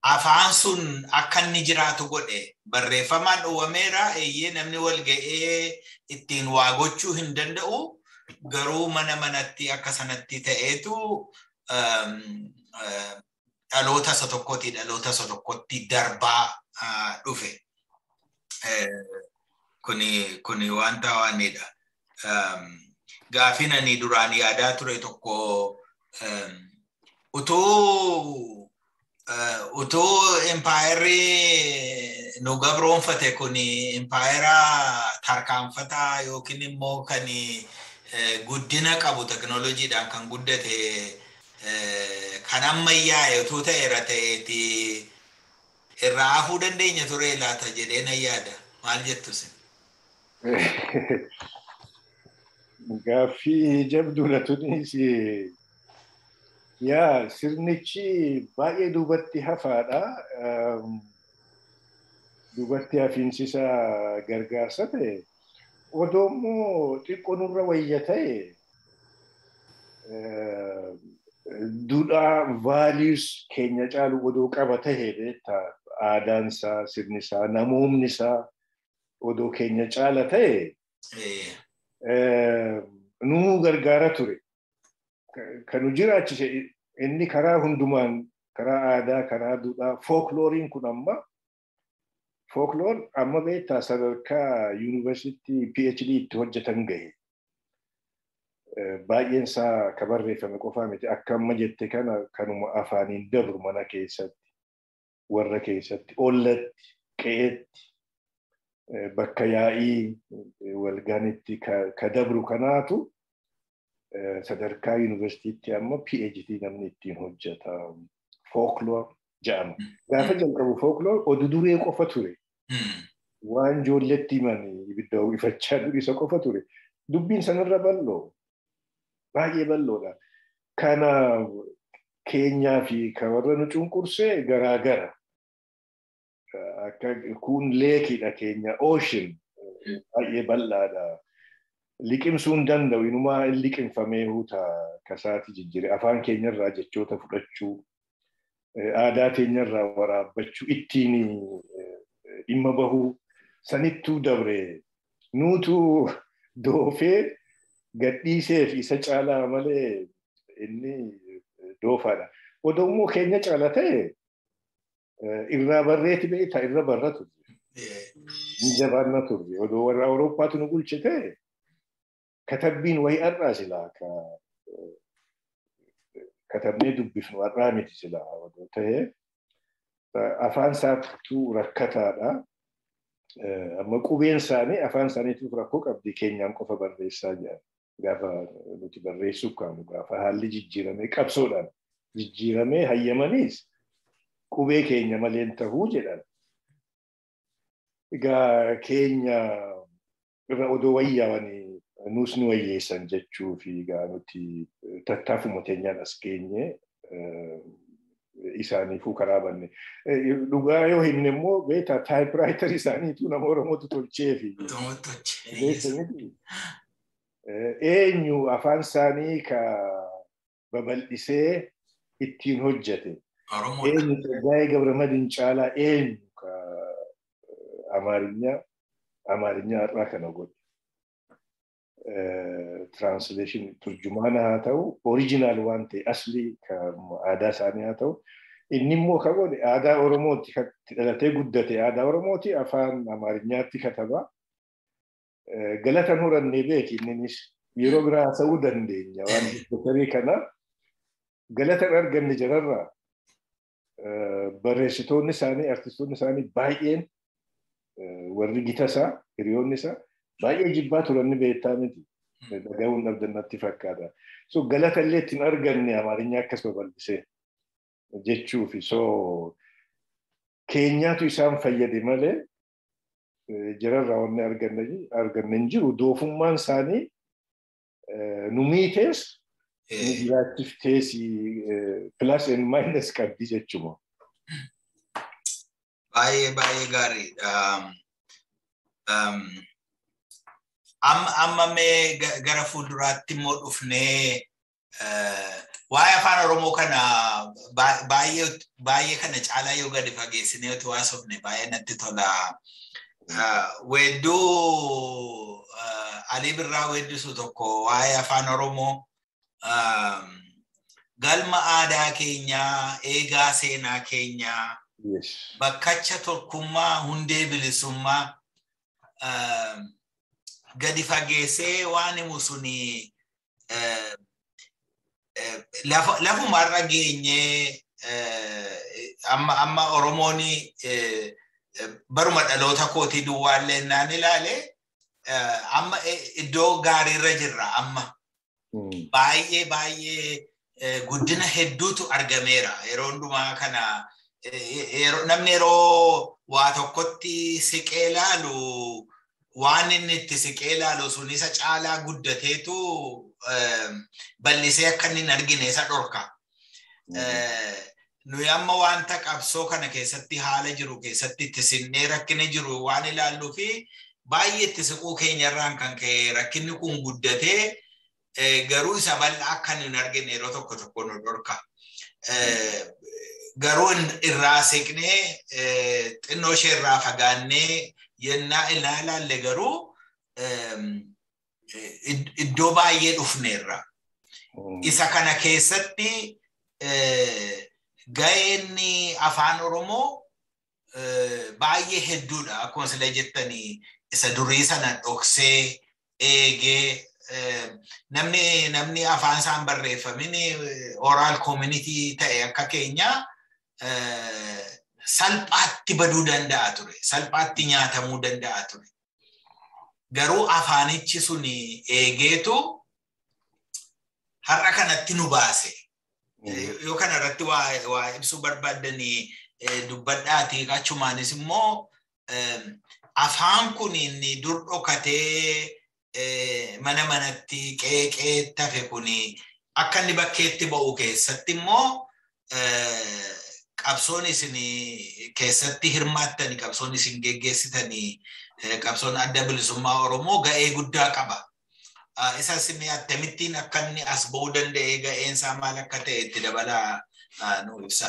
Speaker 3: afaan sun akka inni jiraatu godhe. Barreeffamaan dhowwameera, eeyyee namni wal ga'ee ittiin waa gochuu hin danda'u, garuu mana manatti akka sanatti ta'eetu dhaloota isa tokkotti dhaloota isa tokkotti darbaa dhufe. Kuni wanta waanidha. Gaafiin ani duraan yaadaa ture tokko utuu impaayerri nu gabroonfate kun impaayera tarkaanfataa yookiin immoo kan guddina qabu teknooloojiidhaan kan guddate kan ammayyaa'e utuu ta'eera ta'eeti irraa hafuu dandeenya ture laata jedhee nan yaada. Maal jettu isin?
Speaker 4: Gaaffii jabduudha tunis. Yaa sirnichi baay'ee duubatti hafaadha. Duubatti hafiinsi isaa gargaarsa ta'e. Odoo immoo xiqqoo nurra wayya ta'e duudhaa vaalius keenya caalu odoo qaba ta'e beektaa aadaan isaa, sirni isaa, namoomni isaa odoo keenya caala ta'e nuu gargaara ture. Kan nu jiraachise inni karaa hundumaan karaa aadaa, karaa duudhaa, fooklooriin kun amma fookloor amma beektaa sadarkaa yuunivarsiitii PhD itti hojjetan gahe. Baay'een isaa ka barreeffame qofaa miti akka amma jette kana kanuma afaaniin dabru mana keessatti, warra keessatti, ollatti, qe'eetti, bakka yaa'ii walgaanitti ka dabru kanaatu sadarkaa yuunivarsiitiitti amma PhD namni ittiin hojjeta. Fookloor jedhama. Gaafa jalqabu fookloor oduu duree qofa ture. Waan ijoolletti himan ibidda ifachaa dur isa qofa ture. Dubbiin sanarra bal'oo. Baay'ee bal'oodha. Kana keenyaa fi kan warra nu cunqursee garaagara. Akka kun leekiidha keenya ocean baay'ee bal'aadha. Liqimsuu hin danda'u inumaa liqimfamee huuta kasaati jijjiire afaan keenyarraa jechoota fudhachuu aadaa keenyarraa waraabbachuu ittiin dhimma bahuu sanittuu dabre Nuutu doofee gadhiisee fi isa caalaa malee inni doofaadha. Odoo immoo keenya caala ta'e irraa barreeti beektaa irra barra turre. Hin jabaanna turre. Odoo warra Awurooppaatu nu bulche ta'e katabbiin wayii har'aa silaa katabnee dubbifnu har'aa miti silaa odoo ta'e afaan isaattuu rakkataadha. Amma qubeen isaanii afaan isaaniitiif rakkoo qabdi keenyaan qofa barreessaa jiran. Gaafa nuti barreessuuf kaanu gaafa haalli jijjiiramee qabsoodhaan jijjiiramee hayyamaniis qubee keenya malee tahuu jedhan. Egaa keenya irra odoo wayyaawanii nuus nu wayyeessan jechuu fi egaa nuti tattaafuma keenyaan as geenye isaaniifuu karaa banne. Dhugaa yoo himne immoo beektaa taayipiraayitarii isaaniitu nama Oromootu tolcheefi. Eenyu afaan isaanii ka babal'isee ittiin hojjete. Eenyu Tsaggaayee Gabramadiin caalaa eenyu ka Amaarinyaa har'aa kana godhe. Translation turjumaana haa ta'u, original waan ta'e asli ka aadaa isaanii haa ta'u, inni immoo ka godhe aadaa Oromooti dhalatee guddate aadaa Oromooti afaan Amaarinyaatti kataba. Galata horannee beeki inninis yeroo biraa haasa'uu dandeenya waan diktaatarii kana galata arganne jararraa barreessitoonni isaanii artistoonni isaanii baay'een warri gita isaa hiriyoonni isaa baay'ee jibbaa turan ni beektaa miti. Dhaga'uun dhabdan natti fakkaata. So galata illee ittiin arganne Amaarinyaa akkas babal'isee jechuufi. So keenyaatu isaan fayyade malee jararraa wanni arganne hin jiru. Doofummaan isaanii nu miitees nu jiraachiftees plus and minus qabdi jechuma.
Speaker 3: Baay'ee baay'ee gaariidha. Amma mee gara fuulduraatti immoo dhufnee waa'ee afaan Oromoo kana baay'ee kana caalaa yoo gadi fageessinee utuu haasofne baay'ee natti tola. Weedduu Alii Birraa weeddisu tokko waa'ee afaan Oromoo galma aadaa keenyaa, eegaa seenaa keenyaa, bakkacha tokkummaa, hundee bilisummaa gadi fageessee waan himu suni lafumarra geenyee amma Oromoon baruma dhaloota kootii duwwaallee naan ilaale amma iddoo gaariirra jirra amma. Baay'ee baay'ee guddina hedduutu argameera yeroo hundumaa kana namni yeroo waa tokkotti siqee ilaalu waan inni itti siqee ilaalu sun isa caalaa guddateetu bal'isee akka inni hin argine isa dhorka. Nuyi amma wanta qabsoo kana keessatti haala jiru keessatti itti siqnee rakkina jiru waan ilaalluu fi baay'ee itti siquu keenyarraan kan ka'e rakkinni kun guddatee garuu isa bal'aa akka inni hin argine yeroo tokko tokko nu dhorka. Garuu irraa siqnee xinnoo ishee irraa fagaannee yennaa ilaalle garuu iddoo baay'ee dhufneerra. Isa kana keessatti ga'een afaan Oromoo baay'ee hedduudha. Akkuma sila jettanii isa durii sana dhoksee eegee namni afaan isaan barreeffamin oral community ta'e akka keenyaa salphaatti baduu danda'a ture. Salphaatti nyaatamuu danda'a ture. Garuu afaanichi suni eegeetu har'a kanatti nu baase. Yoo kana irratti waa ibsuu barbaaddanii dubbadhaatii achumaanis immoo afaan kun inni dur dhokatee mana manatti qeeqee tafe kun akka inni bakkeetti ba'u keessatti immoo qabsoon isin keessatti hirmaattanii qabsoon isin geggeessitanii qabsoon adda bilisummaa Oromoo ga'ee guddaa qaba. Isas mee akkamittiin akka inni as ba'uu danda'e ga'een isaa maal akka ta'e itti dabalaa nu ibsa.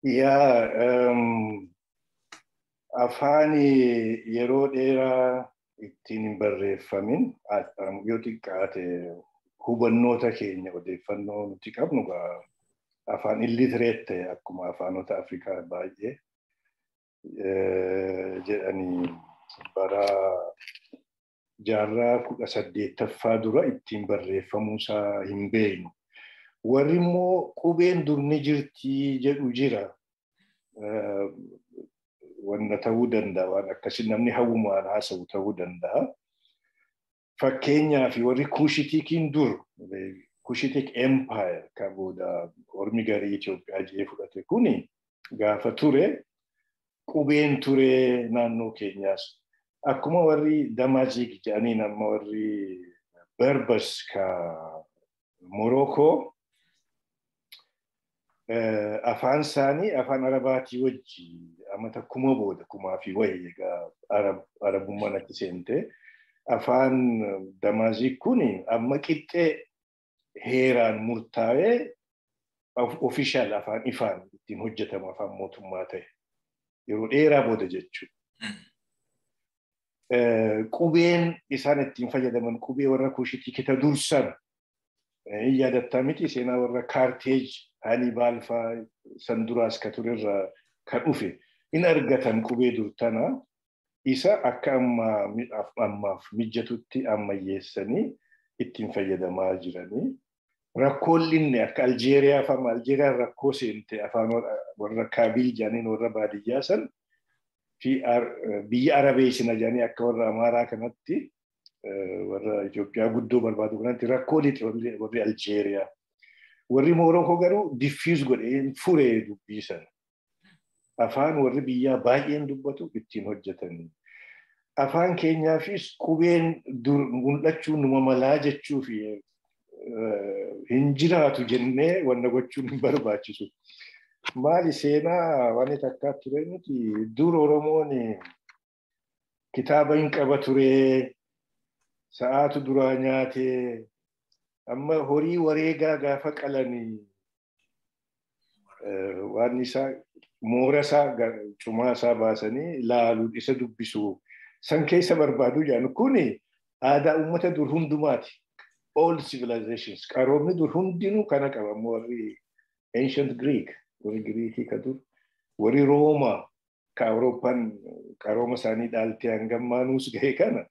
Speaker 4: Yaa Afaan yeroo dheeraa ittiin hin barreeffamin yoo xiqqaate hubannoota keenya odeeffannoo nuti qabnu afaan illiterate ta'e akkuma afaanota Afrikaa baay'ee jedhanii bara jaarraa 18ffaa dura ittiin barreeffamuusaa hin beeknu. Warri immoo qubeen dur ni jirti jedhu jira. Wanna ta'uu danda'a waan akkasii namni hawwumaan haasa'u ta'uu danda'a. Fakkeenyaaf warri Kushitikiin dur Kushitik Empire kan booda ormi garii Itoophiyaa jedhee fudhate kuni gaafa ture qubeen ture naannoo keenyaas. Akkuma warri Damazig jedhaniin amma warri Berbers ka Morokoo afaan isaanii afaan Arabaatii wajji amata kuma booda kumaa fi wayi egaa Arabummaan achi seente afaan Damazig kuni amma qixxee heeraan murtaa'ee official afaan ifaan ittiin hojjetamu afaan mootummaa ta'e yeroo dheeraa booda jechuudha. Qubeen isaan ittiin fayyadaman qubee warra Kushitii kita dursan hin yaadattaa miti seenaa warra Kaarteej Hanibaal fa'aa san duraas ka turerraa ka dhufe in argatan qubee dur tana isa akka ammaaf mijatutti ammayyeessanii ittiin fayyadamaa jiranii. Rakkoon inni akka Aljeeriyaa fa'aa Aljeeriyaan rakkoo seente afaan warra Kaabil jedhaniin warra baadiyyaa san fi biyya Arabeessina jedhanii akka warra Amaaraa kanatti warra Itoophiyaa guddoo barbaadu kanatti rakkoo lixe warri Aljeeriyaa. Warri Moorokoo garuu diffuse godhee furee dubbii sana. Afaan warri biyyaa baay'een dubbatu ittiin hojjetanii. Afaan keenyaafis qubeen dur mul'achuu numa malaa jechuu fi hin jiraatu jennee wanna gochuun hin barbaachisu. Maali seenaa waan takkaa ture miti dur Oromoon kitaaba hin qaba ture sa'aatu duraa nyaatee amma horii wareegaa gaafa qalanii waan isaa moora isaa cumaa isaa baasanii ilaalu isa dubbisu san keessa barbaaduu jedhan kuni aadaa uummata dur hundumaati. All civilizations qaroomni dur hundinuu kana qaba warri ancient Greek warri Greekii ka dur warri Roomaa ka Awurooppaan qarooma isaanii dhaaltee hangammaanuus gahe kana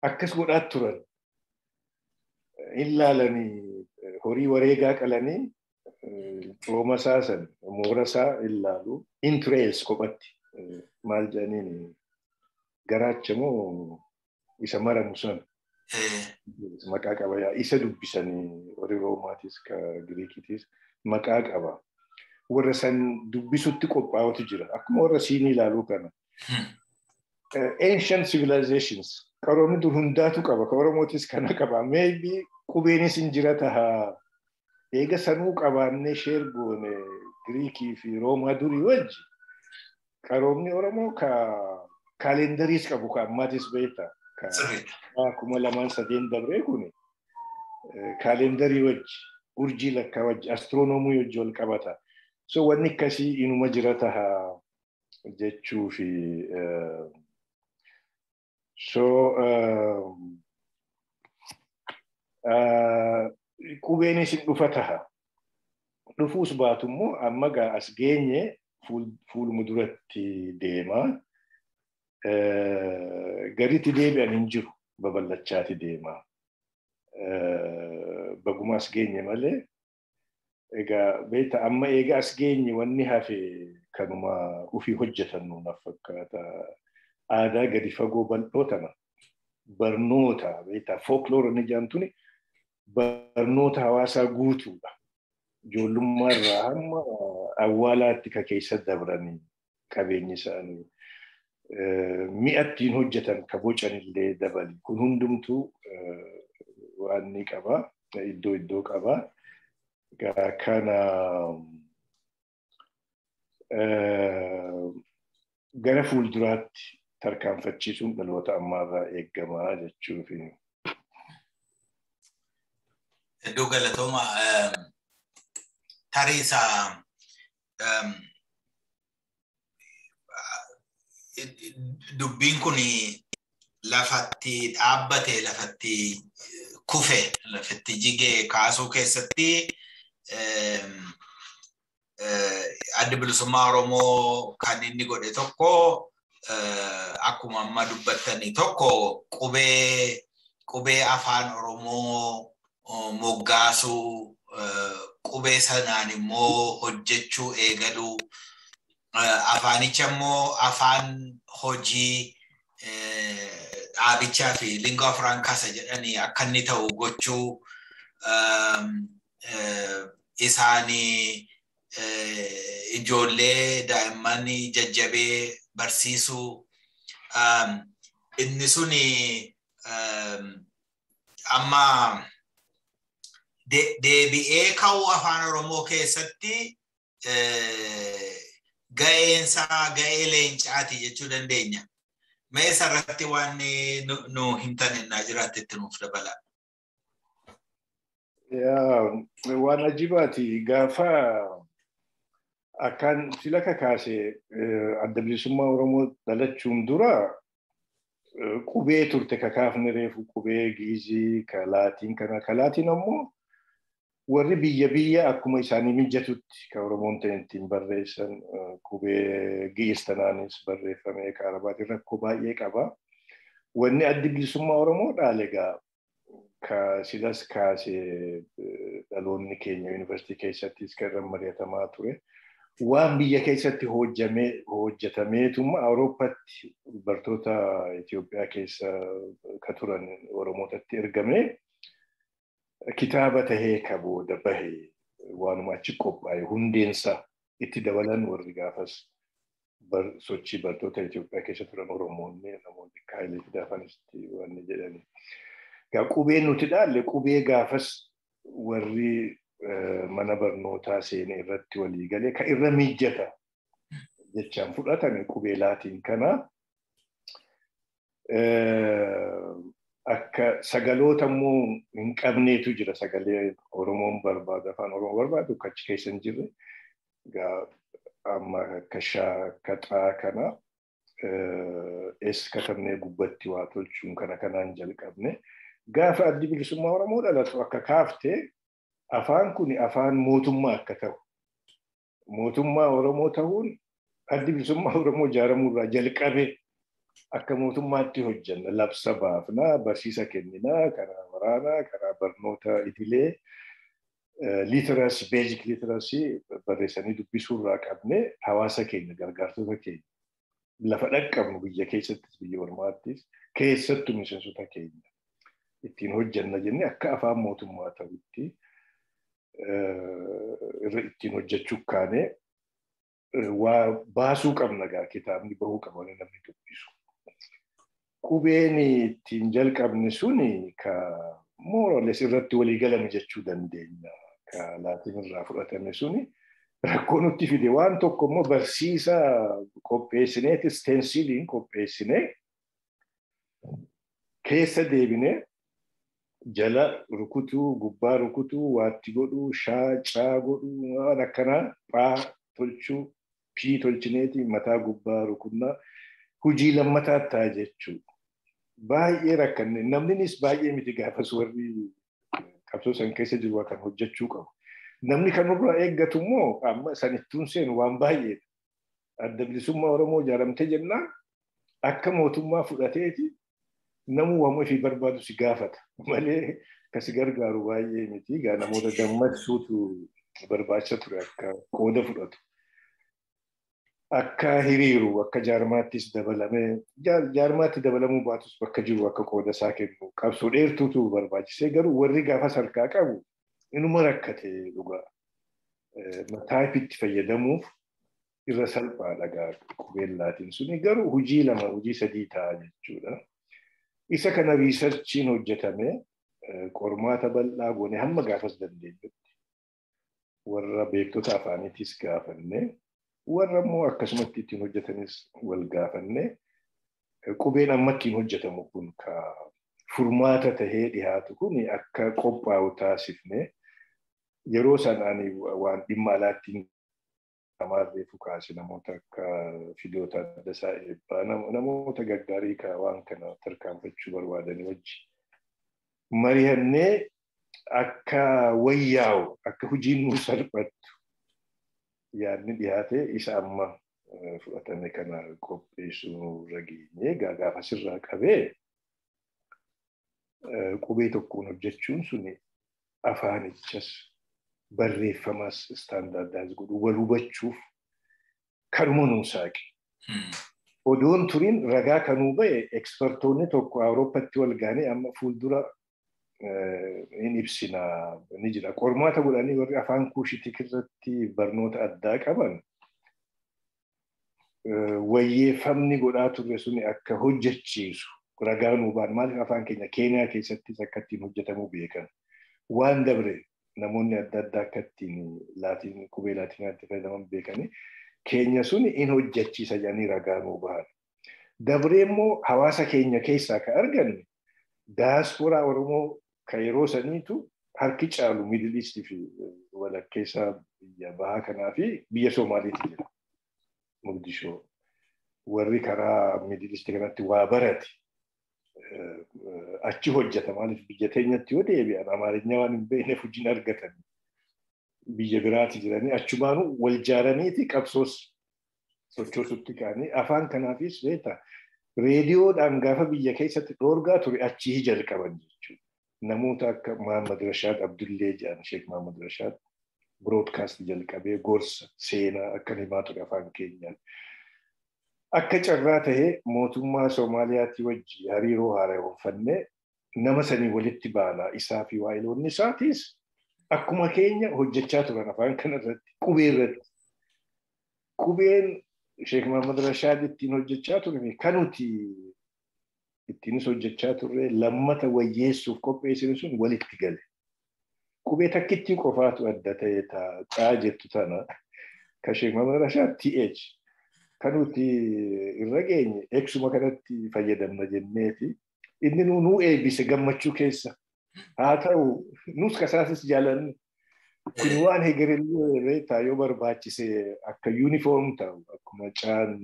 Speaker 4: akkas godhaa turan. Hin laalanii horii wareegaa qalanii cooma isaa san moora isaa hin laalu. Entrails kophatti maal jedhaniin garaacha moo isa maramu san maqaa qaba yaa isa dubbisanii warri Roomaatis ka Giriikitis maqaa qaba. Warra san dubbisutti qophaa'utu jira. Akkuma warra siinii ilaaluu kana. Ancient civilizations qaroomni dur hundaatu qaba. Ka Oromootis kana qaba. Maybe qubeenis hin jira tahaa. Eega sanuu qabaannee share goone Giriikii fi Roomaa durii wajji qaroomni Oromoo ka kaalendariis qabu ka ammaatis beektaa. 2003 dabree kuni kaalendarii wajji urjii lakkaa wajji astiroonoomii wajji wal qabata. So wanni akkasii inuma jira tahaa jechuu fi so qubeenis hin dhufa taha. Dhufuus baatu immoo amma gaa as geenye fuuluma duratti deema. Garitti deebi'an hin jiru babal'achaati deema. Baguma as geenye malee egaa beektaa amma eega as geenye wanni hafe kanuma ofii hojjetan nuuf fakkaata. Aadaa gadi fagoo bal'oo tana barnoota beektaa folkloor inni jedhamtuni barnoota hawaasaa guutuudha. Ijoollummaa irraa hamma awwaalaatti ka keessa dabranii qabeenyi isaanii mi'a ittiin hojjetan ka bocan illee dabali. Kun hundumtuu waan ni qaba. Iddoo iddoo qaba. Kana gara fuulduraatti tarkaanfachiisuun dhaloota ammaarraa eegamaa jechuufi.
Speaker 3: Iddoo galatooma tarii isaa Dubbiin kun lafatti dhaabbate, lafatti kufe, lafatti jigee kaasuu keessatti Adda Bilisummaa Oromoo kan inni godhe tokko, akkuma amma dubbattanii, tokko qubee afaan Oromoo moggaasuu, qubee sanaan immoo hojjechuu eegaluu, afaanicha immoo afaan hojii dhaabichaa fi lingua franca jedhanii akka inni ta'u gochuu isaanii, ijoollee daa'imman jajjabee barsiisuu. Inni suni amma deebi'ee ka'uu afaan Oromoo keessatti ga'eensaa ga'ee leencaati jechuu dandeenya. Mee isarratti waan nu himtan innaa jiraatte itti nuuf dabala.
Speaker 4: Waan ajibaati. Gaafa akkaan sila kakaase, Adda Bilisummaa Oromoo dhalachuun dura qubee turte kakaafne reefu, qubee Giizii ka Laatiin kana. Ka Laatiin ammoo warri biyya biyya akkuma isaanii mijatutti ka Oromoon ta'e ittiin barreessan. Qubee Gi'iz tanaanis barreeffamee, ka Arabaatiin rakkoo baay'ee qaba. Wanni Addi Bilisummaa Oromoo dhaale egaa ka silas kaasee dhaloonni keenya yuunivarsiitii keessattis kan irra mari'atamaa ture. Waan biyya keessatti hojjetameetuma Awurooppaatti bartoota Itoophiyaa keessa ka turan Oromootatti ergamee kitaaba tahee ka booda bahe, waanuma achi qophaa'e hundeensa itti dabalan. Warri gaafas sochii bartoota Itoophiyaa keessa turan Oromoonni, namoonni Haayilee Fidaafanis waan jedhani. Egaa qubeen nuti dhaalle qubee gaafas warri mana barnootaa seenee irratti walii galee ka irra mijjata jechaan fudhatame qubee Laatiin kana. Akka sagaloota immoo hin qabneetu jira. Sagalee Oromoon barbaadu, afaan Oromoo barbaadu akka achi keessa hin jirre. Egaa amma akka shaa, akka xaa kana es katabnee gubbatti waa tolchuun kana kanaan jalqabne. Gaafa Addi Bilisummaa Oromoo dhalatu, akka kaaftee, afaan kun afaan mootummaa akka ta'u, mootummaa Oromoo ta'uun Addi Bilisummaa Oromoo ijaaramuu irraa jalqabe akka mootummaatti hojjenna, labsa baafnaa, barsiisa kenninaa, karaa waraanaa, karaa barnoota idilee, literacy, basic literacy, barreessanii dubbisuu irraa qabne hawaasa keenya, gargaartota keenya lafa dhaqqabnu, biyya keessattis biyya ormaattis, keessattuu miseensota keenya ittiin hojjenna jennee akka afaan mootummaa ta'utti irra ittiin hojjechuu kaane. Waa baasuu qabna gaa, kitaabni bahuu qaba, namni dubbisu. Qubeen ittiin jalqabne suni ka more or less irratti walii galame jechuu dandeenya. Ka Laatiin irraa fudhatame suni rakkoo nutti fide. Waan tokko immoo barsiisa qopheessineeti, stenciliin qopheessinee keessa deebinee jala rukutuu, gubbaa rukutuu, waatti godhuu, shaa caa godhuu, waan akkanaa, phaa tolchuu, pii tolchineeti mataa gubbaa rukunnaa hojii lammataa ta'a jechuudha. Baay'ee rakkanne. Namninis baay'ee miti gaafas warri qabsoo san keessa jiru kan hojjechuu qabu. Namni kan nurraa eeggatu immoo amma sanittuun seenu waan baay'eedha. Adda Bilisummaa Oromoo ijaaramtee jennaan akka mootummaa fudhateeti namuu waan ofii barbaadu si gaafata malee kasi gargaaru baay'ee miti. Egaa namoota dammaqsuutu barbaachisa ture akka qooda fudhatu. Akka hiriiru, akka jaarmaattis dabalamee, jaarmaatti dabalamuu baatus bakka jiru akka qooda isaa kennu qabsoo dheertuutu barbaachisee. Garuu warri gaafa harkaa qabu inuma rakkate dhugaa. Taayipitti fayyadamuuf irra salphaadha gaa qubeen Laatiin suni, garuu hojii lama, hojii sadii ta'a jechuudha. Isa kana researchiin hojjetame, qormaata bal'aa goone, hamma gaafas dandeenyutti warra beektota afaaniitis gaafanne, warra immoo akkasumatti ittiin hojjetanis wal gaafanne, qubeen amma ittiin hojjetamu kun ka furmaata tahee dhiyaatu kun akka qophaa'u taasifne. Yeroo san ani waan dhimma alaattiin Amaal reefu kaase namoota akka Fidoota Addasaa Eebbaa namoota gaggaarii ka waan kana tarkaanfachuu barbaadanii wajji mari'annee akka wayyaa'u akka hojiin nuu salphattu yaadni dhiyaate isa amma fudhatame kana qopheessuu irra geenye gaafa sirraa qabee qubee tokkoon hojjechuun suni afaanichas barreeffamas standardize godhu wal hubachuuf kanuma nuu saaqe. Odoon turiin ragaa kanuu ba'e ekspertoonni tokko Awurooppatti wal ga'anii amma fuuldura hin ibsina ni jira. Qormaata godhanii warri afaan kuushitik irratti barnoota addaa qaban wayyeeffamni godhaa turre suni akka hojjechiisu ragaa nuu ba'an maaliif afaan keenya Keeniyaa keessattis akka ittiin hojjetamuu beekan waan dabre namoonni adda addaa akka ittiin laatiin qubee laatinaatti fayyadaman beekanii keenya suni in hojjechiisa jedhanii ragaa nuu bahan. Dabree immoo hawaasa keenya keessaa kan arganne daasporaa Oromoo kan yeroo saniitu harki caalu Middle East fi walakkeessaa biyya bahaa kanaa fi biyya Somaaliitti jira. Mogadishoo warri karaa Middle East kanatti waa barate achi hojjeta maaliif biyya teenyatti yoo deebi'an Amaarinya waan hin beekneef hojiin argatan biyya biraati jiranii achumaanuu wal jaaraniiti qabsoos sochoosutti ka'anii afaan kanaafis beektaa reediyoodhaan gaafa biyya keessatti dhoorgaa ture achii jalqaban jechuudha. Namoota akka Muhammad Rashaad Abdullee jedhan Sheek Muhammad Rashaad broadcast jalqabee gorsa seenaa akkan himaa ture afaan keenyaan. Akka carraa tahee mootummaa Somaaliyaatti wajji hariiroo haaromfannee nama sanii walitti baanaa isaa fi waayiloonni isaatiis akkuma keenya hojjechaa turan afaan kanarratti qubee irratti. Qubeen Sheek Muhammad Rashaad ittiin hojjechaa ture kan nuti ittiinis hojjechaa turre lammata wayyeessuuf qopheessine sun walitti gale. Qubee takkittii qofaatu adda ta'e caa jettu tana kan Sheek Muhammad Rashaad TH kan nuti irra geenye eegsuma kanatti fayyadamna jenneeti inni nuu eebbise gammachuu keessa. Haa ta'u nus kasaasis jaalannu kun waan hegerellee beektaa yoo barbaachise akka yuunifoorm ta'u akkuma caan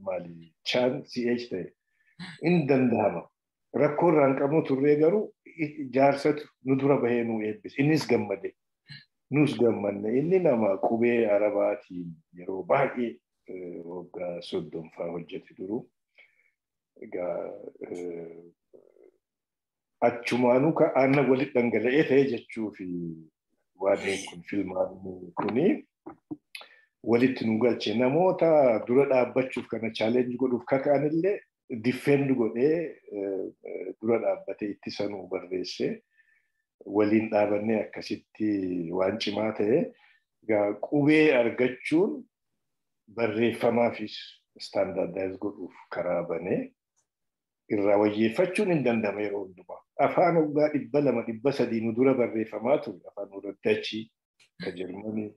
Speaker 4: maali caan CH ta'e in danda'ama. Rakkoo irraa hin qabnu turree garuu jaarsatu nu dura bahee nu eebbise innis gammade nus gammanne inni nama qubee arabaatiin yeroo baay'ee waggaa 30 hojjete duruu. Egaa achumaanuu ka aannan walitti dhangala'ee ta'e jechuu fi waaneen kun filmaanni kuni walitti nu galche namoota dura dhaabbachuuf kana chaalenji godhuuf kaka'anillee diffeend godhee dura dhaabbatee ittisa nuu barreesse waliin dhaabannee akkasitti waan cimaa ta'e egaa qubee argachuun barreeffamaafis standardize godhuuf karaa banee irraa wayyeeffachuun hin danda'ama yeroo hundumaa. Afaan waggaa 200 300 nu dura barreeffamaa ture. Afaan warra Dachii, ka Jarmanii,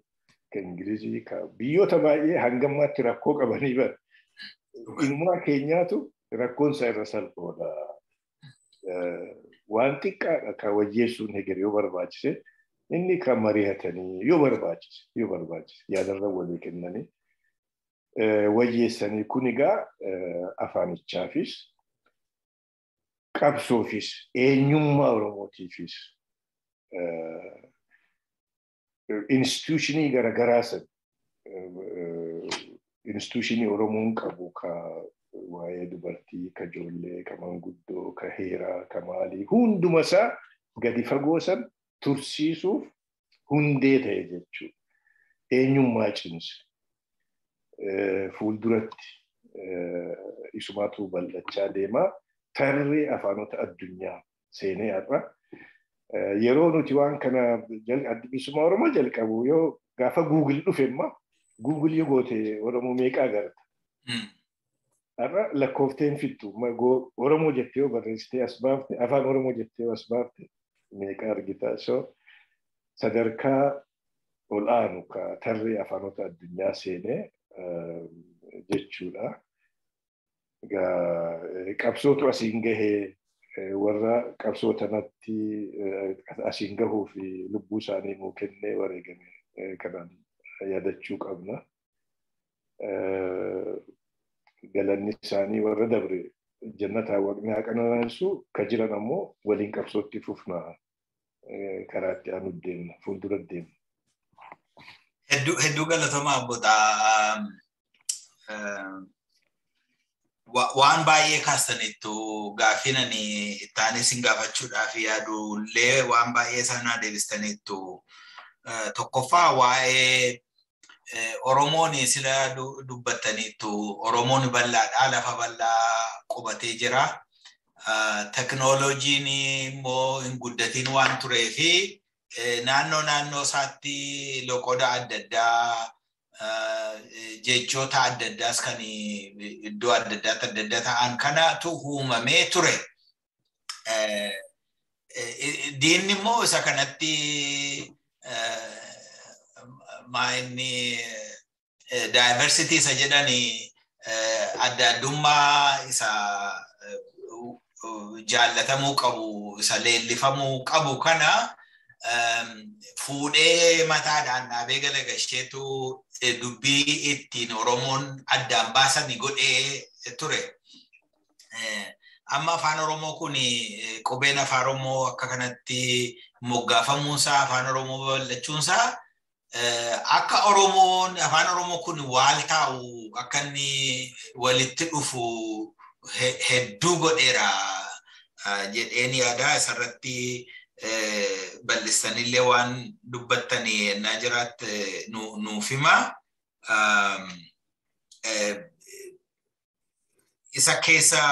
Speaker 4: ka Ingilizii, ka biyyoota baay'ee hangammaatti rakkoo qabanii bara. Inumaa keenyaatu rakkoon isaa irra salphoodha. Waan xiqqaadha ka wayyeessuun heger yoo barbaachise inni kan mari'atanii yoo barbaachise yaadarra walii kennanii wayyeessanii kun egaa afaanichaafis qabsoofis eenyummaa Oromootiifis instituushinii garaagaraa san instituushinii Oromoon qabu ka waa'ee dubartii, ka ijoollee, ka manguddoo, ka heeraa, ka maalii hunduma isaa gadi fagoo san tursiisuuf hundee ta'e jechuudha. Eenyummaa cimse fuulduratti isumaatu bal'achaa deemaa. Tarree afaanota addunyaa seenee har'a. Yeroo nuti waan kana Adda Bilisummaa Oromoo jalqabu yoo gaafa Guugil dhufe immoo Guugil yoo goote Oromoo meeqa agarta? Har'a lakkoofteen fittu Oromoo jettee yoo barreessitee as baafte afaan Oromoo jettee yoo as baafte meeqa argita? So sadarkaa ol aanu ka tarree afaanota addunyaa seenee jechuudha. Qabsootu asiin gahee warra qabsoo tanatti asiin gahuu fi lubbuu isaanii nuu kennee wareegame kanaan yaadachuu qabna. Galanni isaanii warra dabre jannataa waaqni haa qananiisu, ka jiran ammoo waliin qabsootti fufna, karaa itti aanu deemna, fuuldura deemna.
Speaker 3: Hedduu galatoomaa abboota. Waan baay'ee kaastaniittu, gaaffiin ani itti aanee sin gaafachuudhaaf yaadullee waan baay'ee sanaa deebistaniittu. Tokkoffaa, waa'ee Oromoon sila dubbattaniittu, Oromoon bal'aadha, lafa bal'aa qubatee jira. Teknooloojiin immoo hin guddatiin waan tureefi naannoo naannoo isaatti loqoda adda addaa, jechoota adda addaas kan iddoo adda addaatti adda adda ta'an kanatu uumamee ture. Diinni immoo isa kanatti maa inni diversity isa jedhani, adda addummaa isa jaallatamuu qabu, isa leellifamuu qabu kana fuudhee mataadhaan dhaabee galagasheetu dubbii ittiin Oromoon addaan baasani godhee ture. Amma Afaan Oromoo kun, qubeen Afaan Oromoo akka kanatti moggaafamuunsaa, Afaan Oromoo babal'achuunsaa, akka Oromoon Afaan Oromoo kun waal taa'u, akka inni walitti dhufu hedduu godheera jedheen yaada. Isarratti bal'istanillee waan dubbattanii ennaa jiraatte nuuf hima. Isa keessa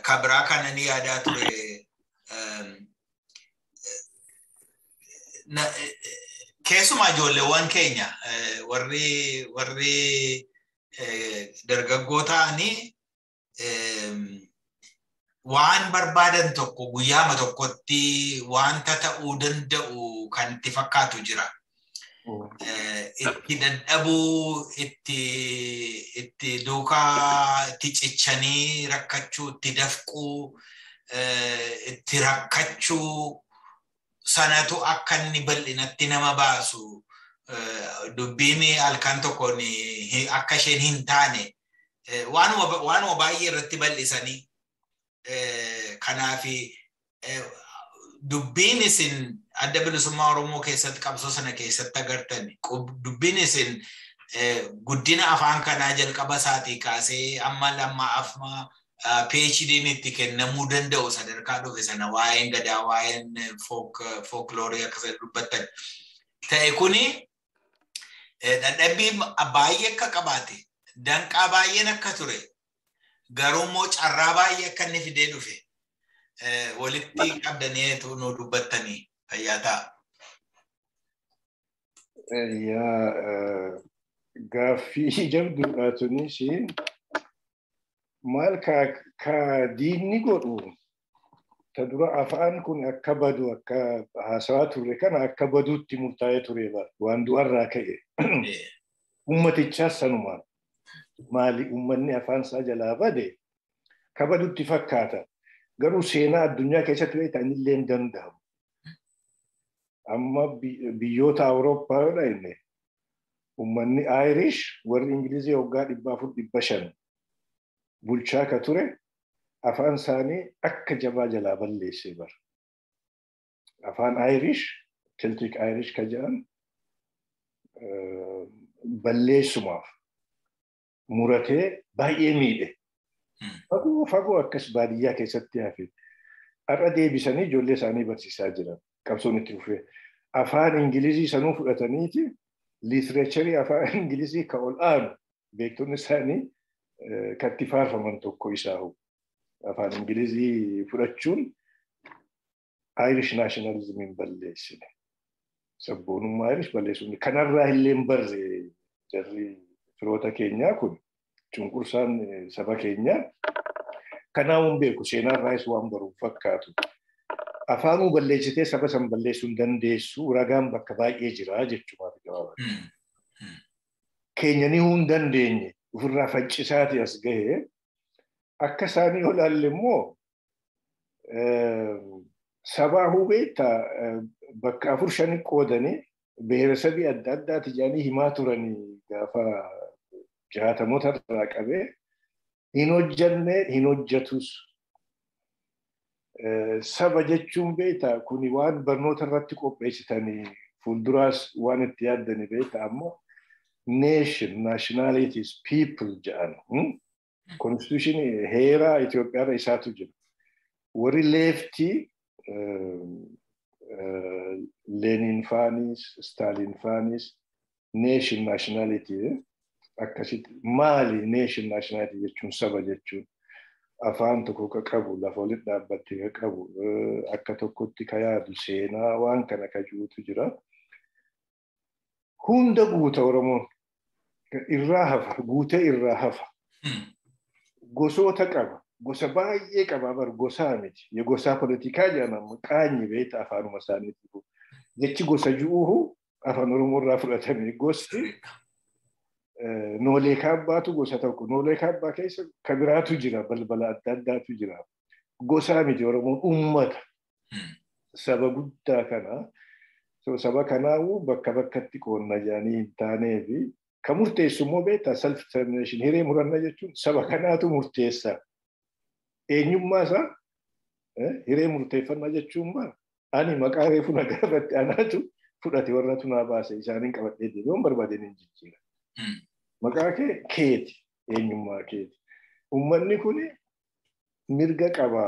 Speaker 3: kabiraa kana ni yaadaa ture. Keessumaa ijoolleewwan keenya warri dargaggoo ta'anii waan barbaadan tokko guyyaama tokkotti wanta ta'uu danda'u kan itti fakkaatu jira. Itti dadhabuu, itti duukaa itti cichanii rakkachuu, itti dafquu, itti rakkachuu sanatu akka inni bal'inatti nama baasu, dubbiin halkan tokkoon akka isheen hin taane waanuma baay'ee irratti bal'isanii. Kanaaf dubbiin isin Adda Bilisummaa Oromoo keessatti qabsoo sana keessatti agartan, dubbiin isin guddina afaan kanaa jalqaba isaatii kaasee amma lammaa afma PhD'n itti kennamuu danda'u sadarkaa dhufe sana, waa'een gadaa, waa'een folkloorii akkasii dubbattan ta'e kuni, dadhabbii baay'ee akka qabaate, danqaa baay'een akka ture, garuu immoo carraa baay'ee akka inni fidee dhufe walitti qabdanii nu dubbattanii fayyaa ta'a.
Speaker 4: Yaa, gaaffii jabduudha tunis. Maal ka diinni godhu, ta dura afaan kun akka badu, akka haasawaa turre kana, akka baduutti murtaa'ee ture bara waan du'arraa ka'e. Ummatichaas sanumaan maali, ummanni afaan isaa jalaa bade ka badutti fakkaata. Garuu seenaa addunyaa keessatti beektaa illee hin danda'amu. Amma biyyoota Awurooppaa yoo dhayne, ummanni Irish warri Ingilizii waggaa 400, 500 bulchaa ka ture afaan isaanii akka jabaa jalaa balleessee bara. Afaan Irish, Celtic Irish ka jedhan balleessumaaf muratee baay'ee miidhe. Fagoo fagoo akkas baadiyyaa keessatti hafe. Har'a deebisanii ijoollee isaanii barsiisaa jiran. Qabsoon itti fufee. Afaan Ingilizii sanuu fudhataniiti literature afaan Ingilizii ka ol aanu beektonni isaanii kan itti faarfaman tokko isaahu. Afaan Ingilizii fudhachuun Irish nationalism balleessine. Sabboonummaa Irish balleessuun kanarraa illee hin barre jarri firoota keenyaa kun, cunqursaan saba keenyaa kanaaf hin beeku, seenaarraayis waan baruuf fakkaatu. Afaanuu balleessitee saba san balleessuu hin dandeessu, ragaan bakka baay'ee jira jechuudha gabaabaa. Keenya ni hin dandeenye, ofirraa faccisaati as gahee. Akka isaanii olaalle immoo sabaa hubeetta bakka afur shani qoodanii Biheerasabii adda addaati jedhanii himaa turanii gaafa jaatamoota irraa qabee hin hojjanne hin hojjatus. Saba jechuun beektaa kuni waan barnoota irratti qopheessitanii fuulduraas waan itti yaaddani beektaa ammoo nation, nationalities, people jedhan. Constitution heeraa Itoophiyaarra isaatu jira. Warri leeftii Lenin faanis, Stalin faanis, nation, nationality akkasitti maali nation, nationality jechuun saba jechuun afaan tokko ka qabu, lafa walitti dhaabbatte ka qabu, akka tokkotti ka yaadu seenaa waan kana ka jirutu jira. Hunda guuta Oromoon irraa hafa, guutee irraa hafa. Gosoota qaba. Gosa baay'ee qaba bar gosaa miti. Gosaa politikaa jedhama qaanyi beekta afaanuma isaaniitti. Jechi gosa ju'uuhu afaan Oromoo irraa fudhatame. Gosti Noolee Kaabbaatu gosa tokko. Noolee Kaabbaa keessa kabiraatu jira, balbala adda addaatu jira. Gosaa miti Oromoon uummata. Saba guddaa kana. Saba kanaa'uu bakka bakkatti qoonna jedhanii hin taaneefi kan murteessu immoo beektaa self determination hiree murannaa jechuun saba kanaatu murteessa. Eenyummaa isaa hiree murteeffannaa jechuun maa ani maqaa reefu nagaa irratti anaatu fudhate warratu naa baase isaaniin qabadhee deebi'uun yoon barbaadeen hin jijjiira. Maqaa kee keeti eenyummaa keeti. Uummanni kun mirga qaba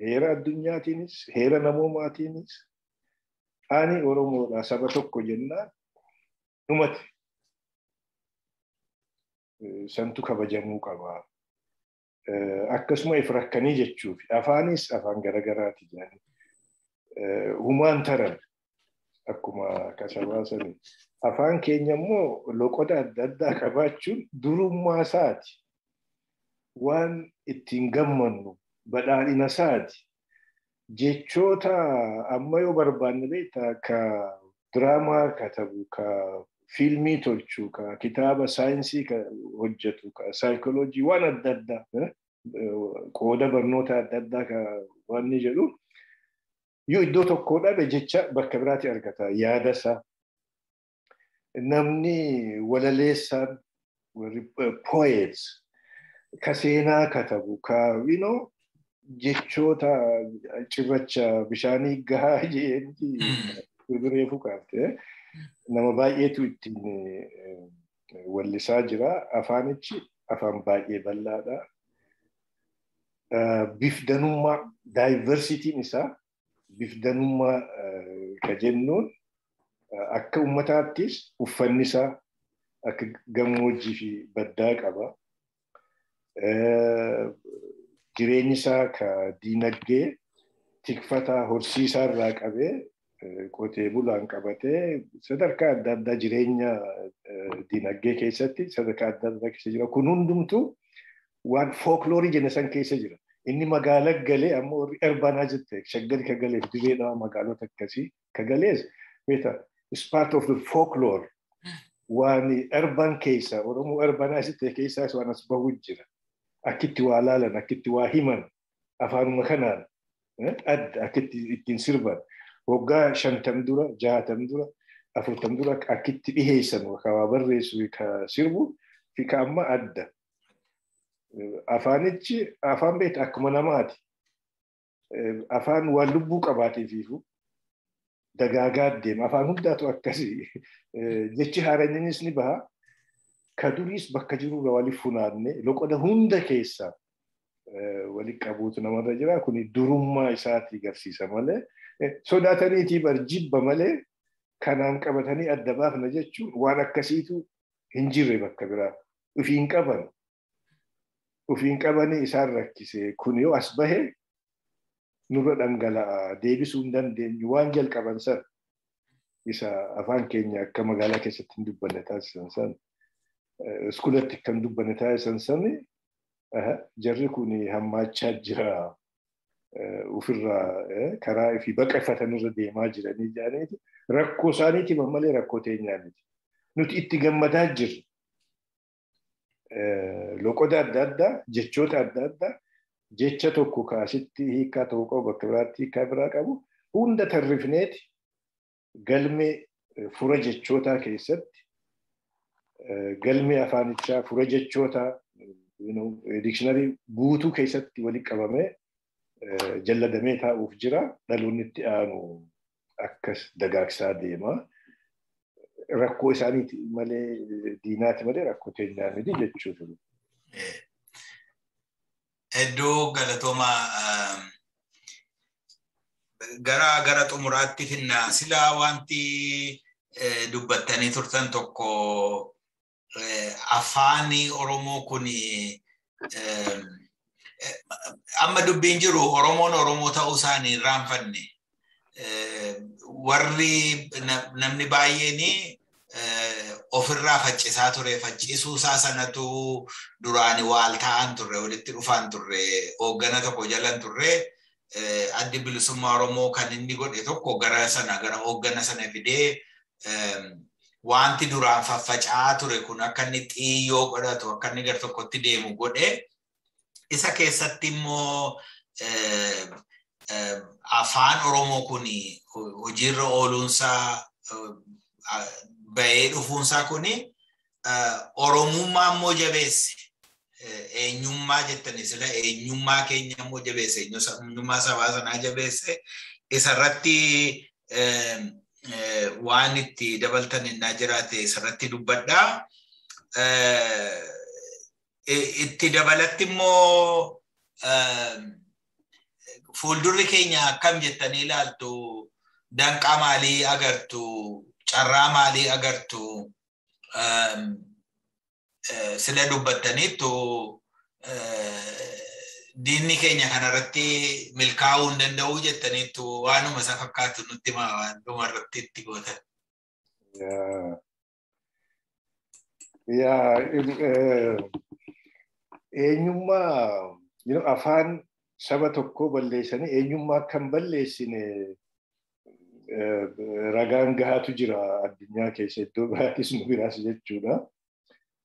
Speaker 4: heera addunyaatiinis heera namoomaatiinis ani Oromoodha saba tokko jennaan dhumate. Santu kabajamuu qaba. Akkasuma if rakkanii jechuuf afaanis afaan garagaraati jedhanii humaan taran akkuma kasabaa sanii. Afaan keenya immoo loqoda adda addaa qabaachuun durummaa isaati. Waan ittiin gammannu badhaadhina isaati. Jechoota amma yoo barbaanne beektaa ka diraamaa katabu, ka fiilmii tolchu, ka kitaaba saayinsii ka hojjetu, ka saayikoloojii waan adda addaa qooda barnoota adda addaa ka waan ni jedhu yoo iddoo tokkoo dhabe jecha bakka biraatti argata yaada isaa. Namni walaleessaan warri poets ka seenaa katabu ka you jechoota cirracha bishaanii gahaa jedhanii birbiree fukaafte nama baay'eetu ittiin wallisaa jira. Afaanichi afaan baay'ee bal'aadha. Bifdanummaa daayivarsiitiin isaa bifdanummaa ka jennuun akka uummataattis uffanni isaa akka gammoojjii fi baddaa qaba. Jireenyi isaa ka diinagdee tikfataa horsiisaa irraa qabee qotee bulaan qabatee sadarkaa adda addaa jireenya diinagdee keessatti sadarkaa adda addaa keessa jira. Kun hundumtuu waan fookiloorii jenne san keessa jira. Inni magaalaa galee ammoo warri erbanaa jette shaggari ka galeef dirreedhaa magaalota akkasii ka galees beektaa is part of the folklore. Waan erban keessa Oromoo erbanaa jette keessaas waan as bahu jira. Akkitti waa laalan, akkitti waa himan, afaanuma kanaan adda akkitti ittiin sirban. Waggaa 50 dura, 60 dura, 40 dura akkitti dhiheessan ka waa barreessu ka sirbu fi ka amma adda. Afaanichi afaan beekta akkuma namaati. Afaan waan lubbuu qabaateefiifu dagaagaa deema. Afaan hundaatu akkasii. Jechi haaraniinis ni baha. Ka duriis bakka jirurra waliif funaanne loqoda hunda keessaa walitti qabuutu namarra jira. Kuni durummaa isaati agarsiisa malee sodaataniitii bar jibba malee kanaan qabatanii adda baafna jechuun waan akkasiitu hin jirre bakka biraa. Ufiin qaban. Ufiin qabanii isaan rakkise. Kun yoo as bahe nurra dhangala'a deebisuu hin dandeenyu waan jalqaban san isa afaan keenya akka magaalaa keessatti hin dubbanne taasisan san iskuulatti kan dubbanne taasisan san jarri kun hammaachaa jira ofirraa karaa fi baqafatanirra deemaa jiranii jedhaniiti rakkoo isaaniitiif malee rakkoo teenyaa miti. Nuti itti gammadaa jirra. Loqoda adda addaa, jechoota adda addaa, jecha tokko kaasitti hiikaa tokko qabu bakka biraatti hiikaa biraa qabu hunda tarrifneeti galmee Fura jechootaa keessatti galmee afaanichaa fura jechootaa dictionary guutuu keessatti walitti qabamee jalladamee taa'uuf jira. Dhaloonni itti aanu akkas dagaagsaa deema. Rakkoo isaaniiti malee diinaati malee rakkoo teenyaa miti jechuudha.
Speaker 3: Hedduu galatooma gara xumuraatti finna. Silaa wanti dubbattanii turtan tokko afaani Oromoo kun amma dubbiin jiru Oromoon Oromoo ta'uu isaanii irraanfanne. Warri namni baay'een ofirraa faccisaa ture. Faccisuu isaa sanatu duraan waal ta'an turre, walitti dhufaan turre, hooggana tokko jalan turre. Addi bilisummaa Oromoo kan inni godhe tokko gara sana gara hooggana sana fidee wanti duraan faffaca'aa ture kun akka inni xiyyoo godhatu akka inni gara tokkotti deemu godhe. Isa keessatti immoo afaan Oromoo kun hojiirra ooluunsaa bahee dhufuunsaa kun Oromummaa immoo jabeesse. Eenyummaa jettanii sila eenyummaa keenya immoo jabeesse, eenyummaa sabaa sanaa jabeesse. Isarratti waan itti dabaltan innaa jiraate isarratti dubbadhaa. Itti dabalatti immoo fuuldurri keenya akkam jettanii ilaaltu, danqaa maalii agartu, carraa maalii agartu, sila dubbattaniittu diinni keenya kanarratti milkaa'uu hin danda'u jettaniittu waanuma isa fakkaatu nutti himaa waan dhumarratti itti gootan.
Speaker 4: Yaa eenyummaa afaan saba tokkoo balleessanii eenyummaa kan balleessine ragaan gahaatu jira addunyaa keessa iddoo biraatis nu biraas jechuudha.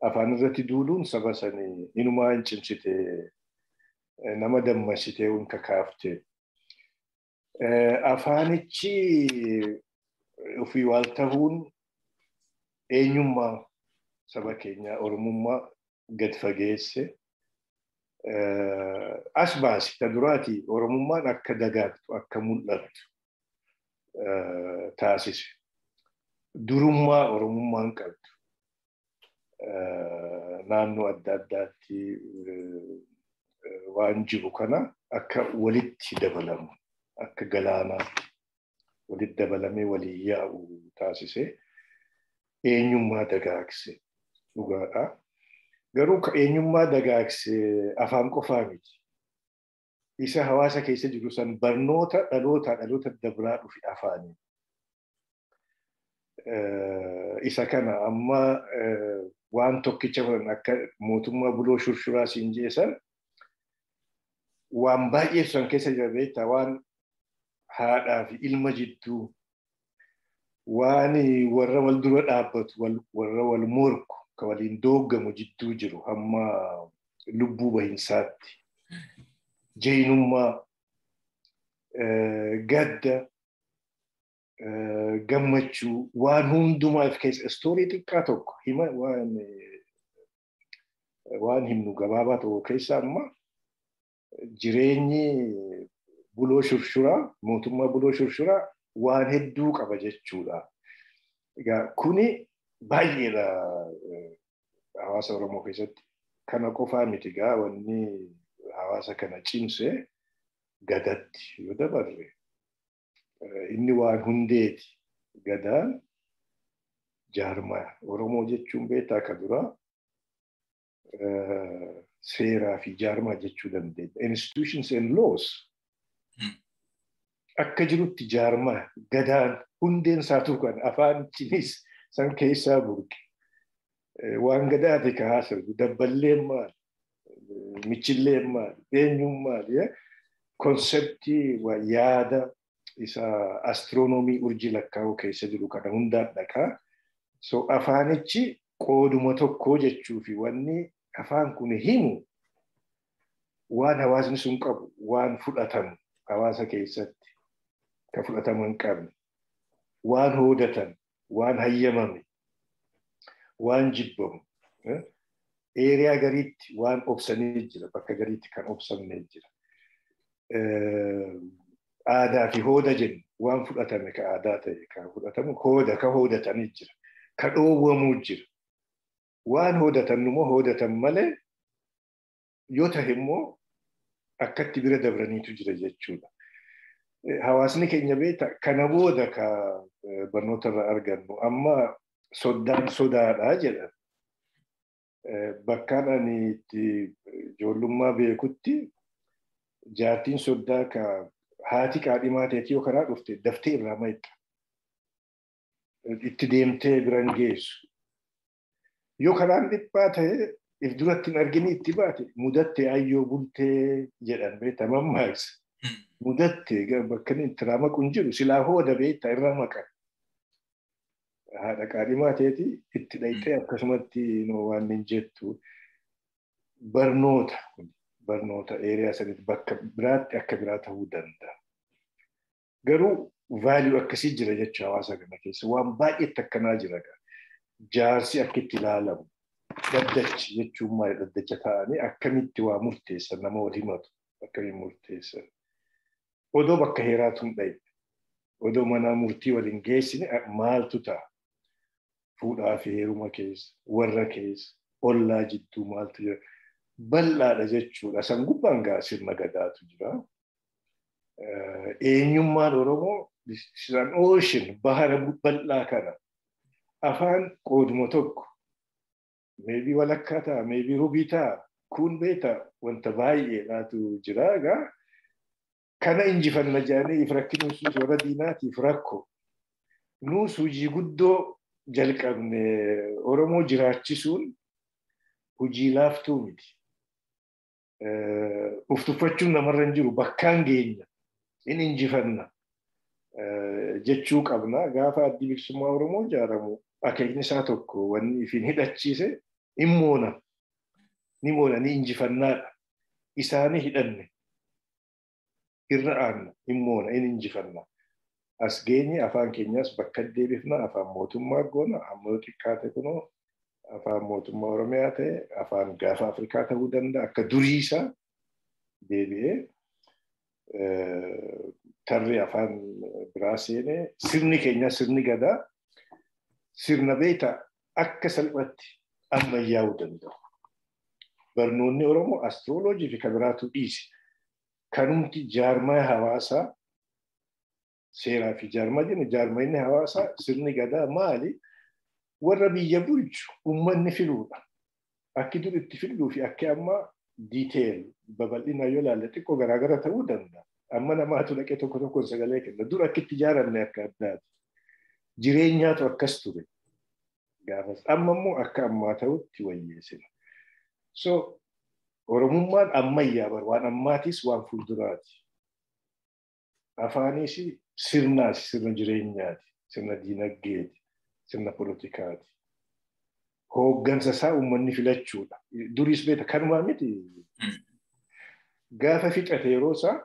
Speaker 4: Afaan irratti duuluun saba sanii inumaa hin cimsite, nama dammasite, hin kakaafte. Afaanichi ofii waal tahuun eenyummaa saba keenyaa Oromummaa gad fageesse. As baase ta duraati Oromummaan akka dagaagtu akka mul'attu taasise. Durummaa Oromummaan qabdu naannoo adda addaatti waan jiru kana akka walitti dabalamu akka galaanaa walitti dabalamee walii yaa'u taasise. Eenyummaa dagaagse dhugaadha. Garuu eenyummaa dagaagse afaan qofaa miti. Isa hawaasa keessa jiru san barnoota dhalootaa dhaloota dabraa dhufe afaanii. Isa kana amma waan tokkicha godhan akka mootummaa buloo shurshuraa siin jeesan waan baay'ee san keessa jira beektaa, waan haadhaa fi ilma jidduu, waan warra wal dura dhaabbatu, warra wal morku, ka waliin dooggamu jidduu jiru hamma lubbuu bahinsaatti. Jeenummaa, gadda, gammachuu waan hundumaa of keessa istoorii xiqqaa tokko hima waan himnu gabaabaa tokko keessa amma jireenyi buloo shurshuraa mootummaa buloo shurshuraa waan hedduu qaba jechuudha. Egaa kuni baay'eedha hawaasa Oromoo keessatti. Kana qofaa miti egaa wanni hawaasa kana cimse gadatti yoo dabarre inni waan hundeeti. Gadaan jaarmaya Oromoo jechuun beektaa akka duraa seeraa fi jaarmaa jechuu dandeenya. Institutions and laws akka jirutti jaarmaa gadaan hundeen isaatu kan afaan chinis san keessaa burqe. Waan gadaati ka haasa'u dabballeen maali, michilleen maali, eenyuun maali, konseptii yaada isa astiroonoomii urjii lakkaa'uu keessa jiru kana hundaan dhaqaa. So afaanichi qooduma tokko jechuu fi wanni afaan kun himu waan hawaasni sun qabu, waan fudhatamu hawaasa keessatti ka fudhatama hin qabne, waan hoodatan Waan hayyamame, waan jibbamu, eeriyaa gariitti waan obsanii jira, bakka gariitti kan obsamne jira. Aadaa fi hooda jennu waan fudhatame ka aadaa ta'e ka fudhatamu hooda ka hoodatanii jira, ka dhoowwamuu jira. Waan hoodatan immoo hoodatan malee yoo ta'e immoo akkatti bira dabraniitu jira jechuudha. Hawaasni keenya beektaa kana booda ka barnoota irraa argannu amma soddaan sodaadha jedhan. Bakkaan ani itti ijoollummaa beekutti jaartiin soddaa ka haati qaadhimaa ta'eeti yoo karaa dhufte daftee irraa mayixa. Itti deemtee biran geessu. Yoo karaan dhiphaa ta'e if duratti hin argini itti baate mudattee ayyoo bultee jedhan beektaa mammaaksa. Mudattee bakka inni itti maqu hin jiru silaa hooda beektaa irraa maqan. Haadha qaadhimaa ta'eeti itti dhayxee akkasumatti waan hin jettu barnoota barnoota eeriyaa sanitti bakka biraatti akka biraa ta'uu danda'a. Garuu vaaliyuu akkasii jira jecha hawaasa kana keessa waan baay'eetti akkanaa jira. Jaarsi akka itti ilaalamu dhaddachi jechuun maali dhaddacha ta'anii akkamitti waa murteessan nama wal himatu akkamiin murteessan. Odoo bakka heeraatu hin dhayne odoo mana murtii waliin geessine maaltu ta'a? Fuudhaa fi heeruma keessa, warra keessa, ollaa jidduu maaltu jira? Bal'aadha jechuudha. San gubbaan gaa sirna gadaatu jira. Eenyummaan Oromoo an ocean bahara bal'aa kana. Afaan qooduma tokko meebii walakkaa ta'a, meebii rubii ta'a, kun beektaa wanta baay'eedhaatu jira egaa. Kana injifanna jedhanii if rakkinuus warra diinaatiif rakkoo. Nuus hojii guddoo jalqabne Oromoo jiraachisuun hojii laaftuu miti. Uf tuffachuun namarra hin jiru bakkaan geenya in injifanna jechuu qabna. Gaafa addi bilisummaa Oromoo ijaaramu akeekni isaa tokko wanni ifiin hidhachiise in moona. Ni moona ni injifannaadha. Isaanii hidhanne irra aanna in moona in injifanna. As geenye afaan keenyas bakka deebifna afaan mootummaa goona amma yoo xiqqaate kunoo afaan mootummaa Oromiyaa ta'e afaan gaafa Afrikaa ta'uu danda'a akka durii isaa deebi'ee tarree afaan biraa seenee sirni keenya sirni gadaa sirna beektaa akka salphatti ammayyaa'uu danda'u. Barnoonni Oromoo astirooloojii fi kan biraatu dhiise. Kanumti jaarmaa hawaasaa seeraa fi jaarmaa jennu jaarmayni hawaasaa sirni gadaa maali? Warra biyya bulchu uummanni filuudha. Akki dur itti filuu fi akki amma diiteel babal'inaa yoo ilaalle xiqqoo garaagara ta'uu danda'a. Amma namaatu dhaqee tokko tokkoon sagalee kenna. Dur akki itti ijaaramne akka addaati. Jireenyaatu akkas ture. Gaafas amma immoo akka ammaa ta'utti wayyeessina. So Oromummaan ammayyaa bar waan ammaatis waan fuulduraati. Afaanis sirnaas sirna jireenyaati, sirna diinagdeeti, sirna poolitikaati. Hooggansa isaa uummanni filachuudha. Duris beekta kanumaa miti. Gaafa fixate yeroo isaa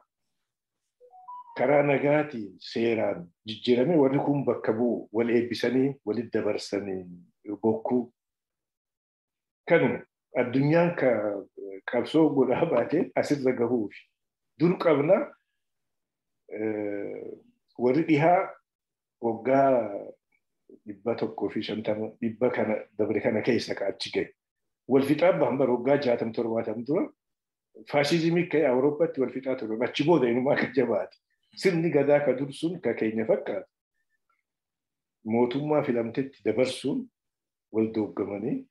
Speaker 4: karaa nagaatiin seeraan jijjiiramee warri kun bakka bu'u wal eebbisanii walitti dabarsanii bokkuu. Kanuma addunyaan qabsoo godhaa baatee asirra gahuufi. Dur qabna warri dhihaa waggaa 150 dhibba kana dabre kana keessa ka achi gahe. Wal fixaa bahan bara waggaa 60-70 dura faashizimii ka'ee Awurooppaatti wal fixaa ture. Achi booda inumaa akka jabaate. Sirni gadaa ka dur sun ka keenya fakkaatu. Mootummaa filamtetti dabarsuun wal dooggamanii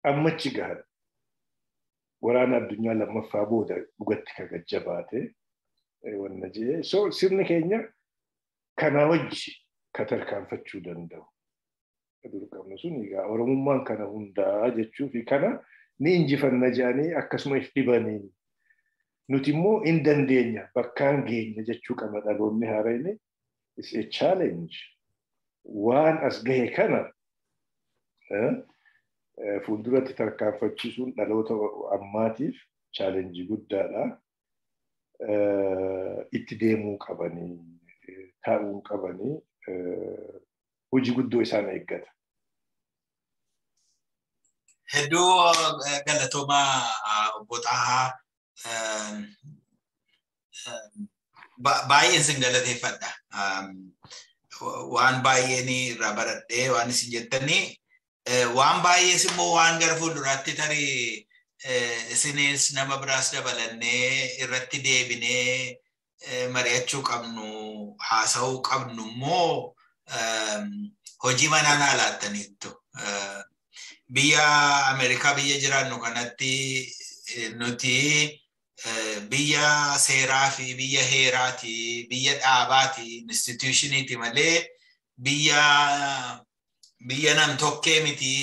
Speaker 4: ammachi gahan. Waraana addunyaa lammaffaa booda dhugatti ka gajjabaate wanna jee. So sirni keenya kanaa wajji ka tarkaanfachuu danda'u. Dur qabnu sun egaa Oromummaan kana hundaa jechuu fi kana ni injifanna jedhanii akkasuma if dhibanii. Nuti immoo hin dandeenya bakkaan geenya jechuu qabna dhaloonni haaraan is a challenge. Waan as gahe kana fuulduratti tarkaanfachiisuun dhaloota ammaatiif chaalenjii guddaadha. Itti deemuu qabanii, taa'uu qabanii, Hojii guddoo isaan eeggata.
Speaker 3: Hedduu galatoomaa obbo Xahaa, baay'een isin galateeffadha. Waan baay'een irraa baradhee waan isin jettanii, waan baay'ees immoo waan gara fuulduraatti tarii isinis nama biraas dabalannee irratti deebinee mari'achuu qabnu, haasa'uu qabnu immoo hojii manaa naa laattaniittu. Biyya Ameerikaa biyya jiraannu kanatti nuti biyya seeraa fi biyya heeraati, biyya dhaabaati, institutioniiti malee biyya nam tokkee miti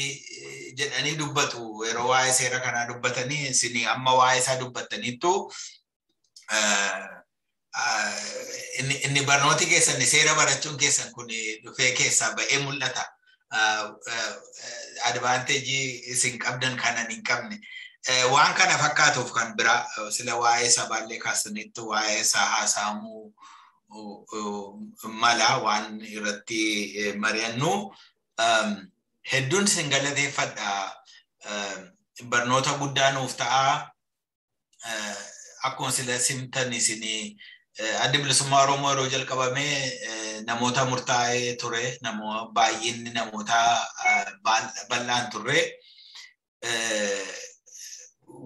Speaker 3: jedhanii dubbatu. Yeroo waa'ee seera kanaa dubbatanii, isin amma waa'ee isaa dubbattaniittu, inni barnooti keessan, seera barachuun keessan kun dhufee keessaa ba'ee mul'ata. Advantage isin qabdan kanan hin qabne. Waan kana fakkaatuuf kan biraa sila waa'ee sabaallee kaasaniittu, waa'ee isaa haasa'amuu mala waan irratti mari'annu. Hedduun isin galateeffadha. Barnoota guddaa nuuf ta'a. Akkuma sila simtan, isin Addi Bilisummaa Oromoo yeroo jalqabame namoota murtaa'ee ture, baay'inni namoota bal'aan turre.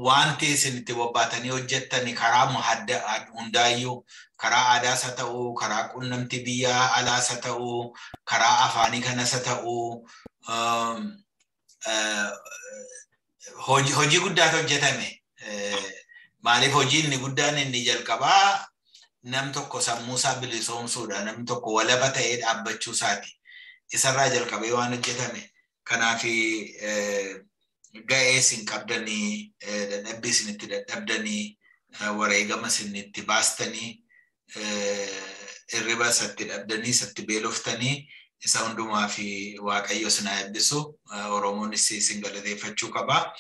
Speaker 3: Wanti isin itti bobbaatanii hojjettani karaa hundaayyuu, karaa aadaas haa ta'uu, karaa quunnamtii biyya alaas haa ta'uu, karaa afaanii kanas haa ta'uu, hojii guddaatu hojjetame. Maaliif, hojii inni guddaan inni jalqabaa nam tokko sammuu isaa bilisoomsuudha. Namni tokko walaba ta'ee dhaabbachuu isaati. Isarraa jalqabee waan hojjetame. Kanaaf ga'ee isin qabdanii, dadhabbii isin itti dadhabdanii, wareegama isin itti baastanii, hirriba isatti dhabdanii, isatti beeloftanii, isa hundumaa fi Waaqayyo isin haa eebbisu. Oromoonis isin galateeffachuu qaba.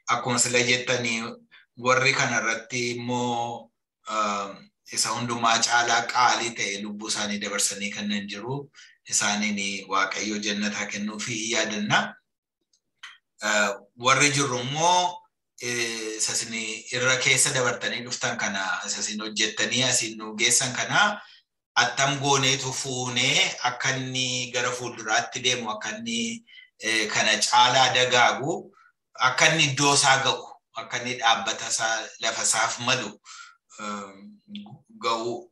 Speaker 3: Akkuma sila jettanii, warri kanarratti immoo isa hundumaa caalaa qaalii ta'e lubbuu isaanii dabarsanii kanneen jiru, isaaniin Waaqayyo jannataa kennuu fi yaadanna. Warri jirru immoo isa isin irra keessa dabartanii dhuftan kana, isa isin hojjettanii asiin nu geessan kana, attam gooneetu fuunee akka inni gara fuulduraatti deemu, akka inni kana caalaa dagaagu, akka inni iddoo isaa ga'u, akka inni dhaabbata isaa lafa isaaf malu ga'u.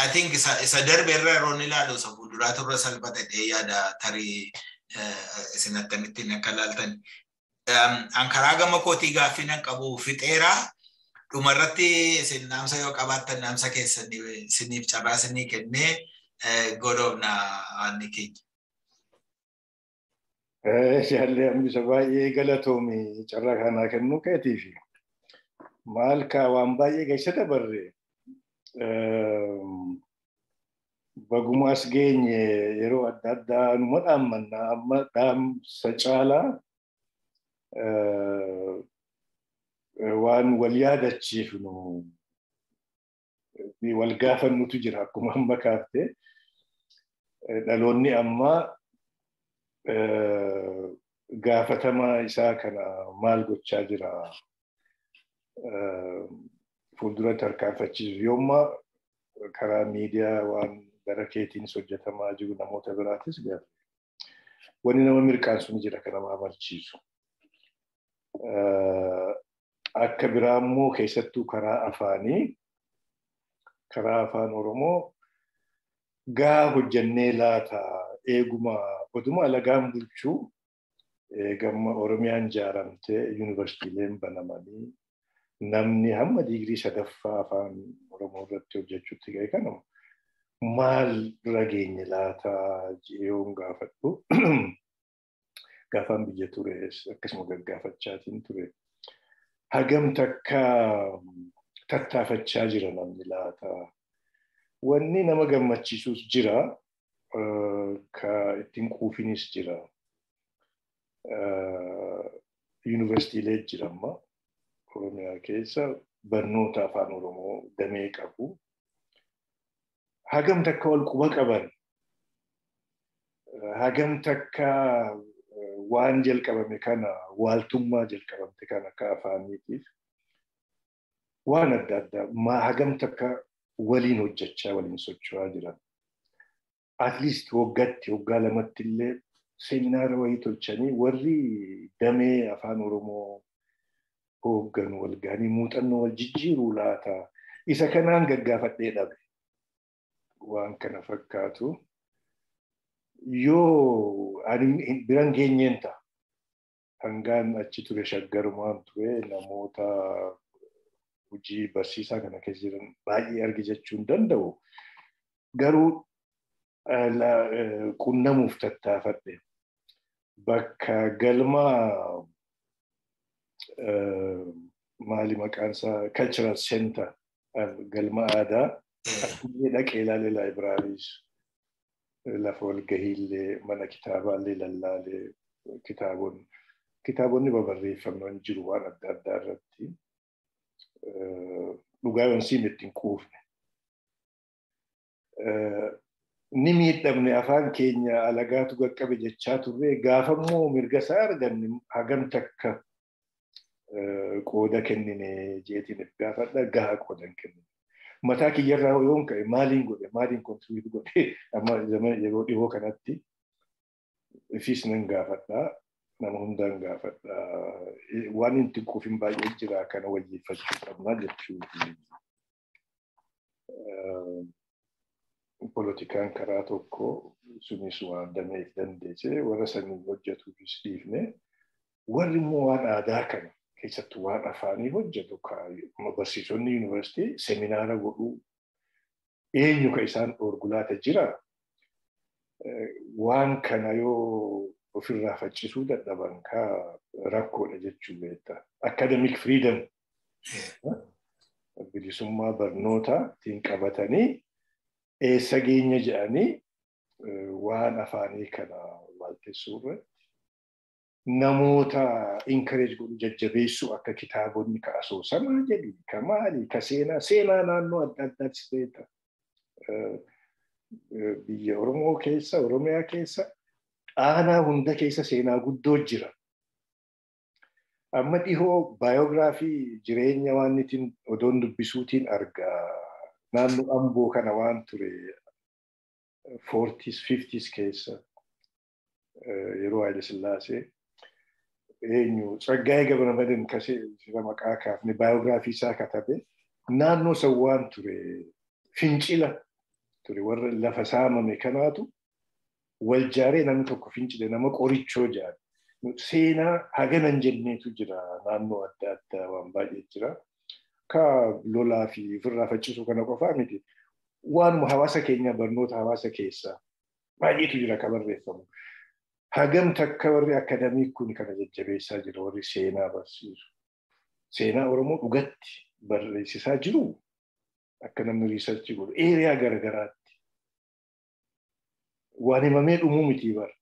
Speaker 3: I think isa darbe irra yeroo inni ilaalu isa fuulduraatu irra salphata jedhee yaada, tarii isin akkamittiin akka ilaaltan. An karaa gama kootii gaaffii nan qabu fixeeraa. Dhumarratti isin dhaamsa yoo qabaattan, dhaamsa keessan isiniif carraa isinii kennee godoofna aanni keenya.
Speaker 4: Jaallee Hambisa, baay'ee galatoomi carraa kanaa kennuu keetiifi. Maal kaa, waan baay'ee keessa dabarre, baguma as geenye. Yeroo adda addaa numa dhaammanna, amma dhaamsa caalaa waan wal yaadachiifnu, wal gaafannutu jira. Akkuma amma kaaftee, dhaloonni ammaa gaafatama isaa kana maal gochaa jira, fuuldura tarkaanfachiisu yoomma karaa miidiyaa waan gara keetiinis hojjetamaa jiru, namoota biraatis gaafa wanni nama mirqaansu ni jira, kan nama amalchiisu. Akka biraa immoo keessattuu karaa afaanii, karaa Afaan Oromoo gaa hojjennee laata? Eeguma oduma alagaan bulchuu, eegamma Oromiyaan ijaaramtee, yuunivarsiitiileen banamanii, namni hamma digirii sadaffaa Afaan Oromoo irratti hojjechuutti ga'e, kana maal dura geenye laata yoon gaafadhu, gaafaan biyya tures akkasuma gaggaafachaatiin ture. Hagam takka tattaafachaa jira namni laata? Wanni nama gammachiisus jira, ka ittiin quufinis jira. Yuunivarsiitiilee jira amma Oromiyaa keessa barnoota Afaan Oromoo damee qabu. Hagam takka wal quba qaban, Hagam takka waan jalqabame kana, waaltummaa jalqabamte kana akka afaaniitiif waan adda addaa hagam takka waliin hojjechaa, waliin socho'aa jiran. At least waggaatti, waggaa lamatti illee seminaara wayii tolchanii warri damee afaan Oromoo hoogganu wal gahanii muuxannoo wal jijjiiruu laata. Isa kanaan gaggaafadhee dhabe. Waan kana fakkaatu. Yoo ani biran geenyeen ta'a. Hangaan achi ture shaggarumaan ture, namoota hojii barsiisaa kana keessa jiran baay'ee arge jechuu hin danda'u. Garuu qunnamuuf tattaafadhe. Bakka galmaa, maali maqaan isaa, cultural center, galma aadaa, akkuma dhaqee ilaalee, libraryis, lafa walgahiillee, mana kitaabaallee lallaalee, kitaabonni babarreeffaman jiru waan adda addaa irratti, dhugaa yoon siin ittiin quufne. Ni miidhamne, afaan keenya alagaatu qaqqabe jechaa turre, gaafa immoo mirga isaa arganne hagam takka qooda kennine jeetiin gaafadha, gahaa qooda hin kennine. Mataa kiyyarraa yoon ka'e, maaliin godhe, maaliin contribute godhe amma yeroo dhihoo kanatti ifis nan gaafadha, nama hundaan gaafadha. Waan hin xiqqoofin baay'ee jira, kana wayyeeffachuu qabna jechuudha. Polotikaan karaa tokko sunis waan dameef dandeesse warra sanii hojjetuufis dhiifne, warri immoo waan aadaa kana, keessattuu waan afaanii hojjetu, barsiisonni yuunivarsiitii seminaara godhuu eenyu ka isaan dhoorgulaata jira. Waan kana yoo ofirraa faccisuu dadhaban kaa rakkoodha jechuu beekta. Academic freedom, bilisummaa barnootaa ittiin qabatanii eessa geenya jedhanii waan afaanii kana waaltessuu irratti namoota encourage godhu, jajjabeessuu, akka kitaabonni ka asoosamaa jedhi, ka maali, ka seenaa, seenaa naannoo adda addaattis beekta. Biyya Oromoo keessa, Oromiyaa keessa, aanaa hunda keessa seenaa guddoo jira. Amma dhihoo biography jireenya waan ittiin odoon dubbisuutiin argaa, naannoo Amboo kana waan ture 40s 50s keessa yeroo Haile Sillaasee, eenyu, Tsaggaayee Gabramadiin kasee maqaa kaafne, biography isaa katabe, naannoo san waan ture, fincila ture, warra lafa saamame kanaatu wal jaaree namni tokko fincile, nama qorichoo jaare. Seenaa haganan jenneetu jira, naannoo adda addaa waan baay'ee jira. Ka lolaa fi ofirraa faccisuu kana qofaa miti. Waanuma hawaasa keenya, barnoota hawaasa keessaa baay'eetu jira ka barreeffamu. Hagam takka warri academic kun kana jajjabeessaa jira, warri seenaa barsiisu? Seenaa Oromoo dhugatti barreessisaa jiru, akka namni research godhu area garagaraatti. Waan himamee dhumuu miti bara.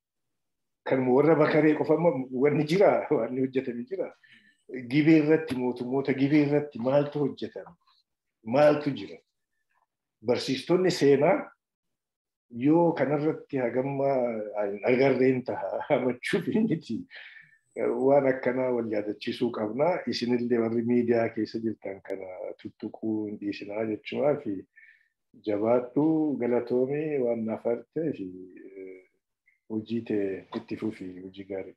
Speaker 4: Kanuma warra bakaree qofa wanni jira, wanni hojjetame jira. Gibee irratti, mootummoota gibee irratti maaltu hojjetame? Maaltu jira? Barsiistonni seenaa yoo kanarratti hagamma agarreen ta'a hamachuuf miti. Waan akkanaa wal yaadachiisuu qabna. Isinillee warri miidiyaa keessa jirtan kana tuttuquu hin dhiisinaa jechuudha fi jabaadhu, galatoomii waan naaf hartee fi hojii ta'e itti fufi, hojii gaarii.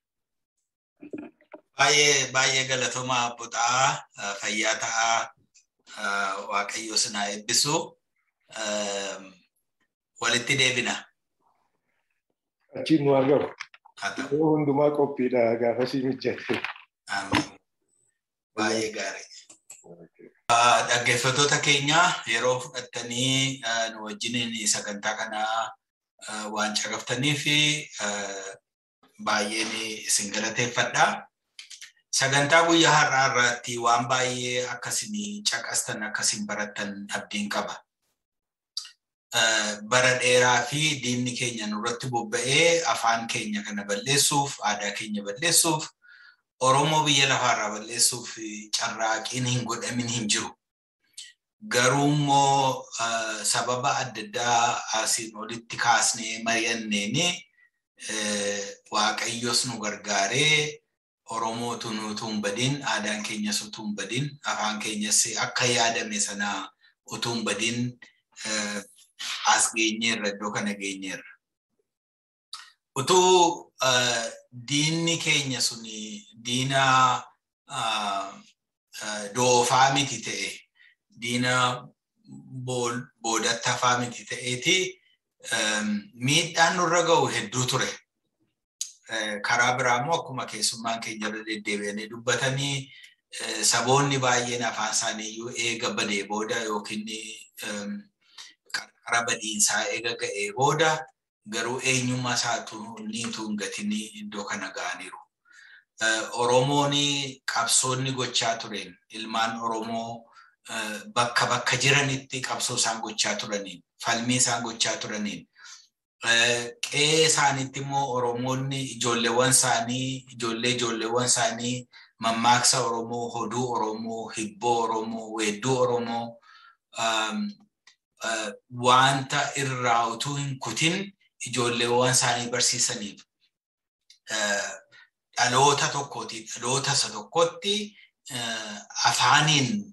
Speaker 3: Baay'ee baay'ee galatoomaa abbotaa, fayyaa ta'aa, Waaqayyo sinaa eebbisu, walitti deebina.
Speaker 4: Achiin nu argamu. Yeroo hundumaa qophiidha gaafasii mijjate.
Speaker 3: Baay'ee gaarii. Dhaggeeffattoota keenya, yeroo fudhattanii nu wajjiniin sagantaa kanaa waan caqaftanii fi baay'een isin galateeffadha. Sagantaa guyyaa har'aa irratti waan baay'ee akkasin caqastan, akkasin barattan abdiin qaba. Bara dheeraa fi diinni keenya nurratti bobba'ee afaan keenya kana balleessuuf, aadaa keenya balleessuuf, Oromoo biyya lafaarraa balleessuuf carraaqiin hin godhamin hin jiru. Garuu immoo sababa adda addaa asiin olitti kaasnee mari'anneeni Waaqayyos nu gargaaree Oromootu nuutu hin badin, aadaan keenyas utuu hin badin, afaan keenyas akka yaadame sana utuu hin badin as geenyeerra, iddoo kana geenyeerra. Utuu diinni keenya suni diina doofaa miti ta'e, diina boodatti hafaa miti ta'eeti miidhaan nurra ga'u hedduu ture. Karaa biraa immoo akkuma keessummaan keenya irra deddeebi'anii dubbatanii saboonni baay'een afaan isaanii iyyuu eega badee booda yookiin qarqara badiinsaa eega ga'ee booda garuu eenyummaa isaatu niitu hin gatinii iddoo kana ga'aniiru. Oromoon qabsoonni gochaa tureen ilmaan Oromoo bakka bakka jiranitti qabsoo isaan gochaa turaniin, falmii isaan gochaa turaniin, qe'ee isaaniitti immoo Oromoonni ijoolleewwan isaanii, ijoollee ijoolleewwan isaanii mammaaksa Oromoo, hoduu Oromoo, hibboo Oromoo, weedduu Oromoo wanta irraa utuu hin kutin ijoolleewwan isaanii barsiisaniif dhaloota tokkootii dhaloota isa tokkotti afaaniin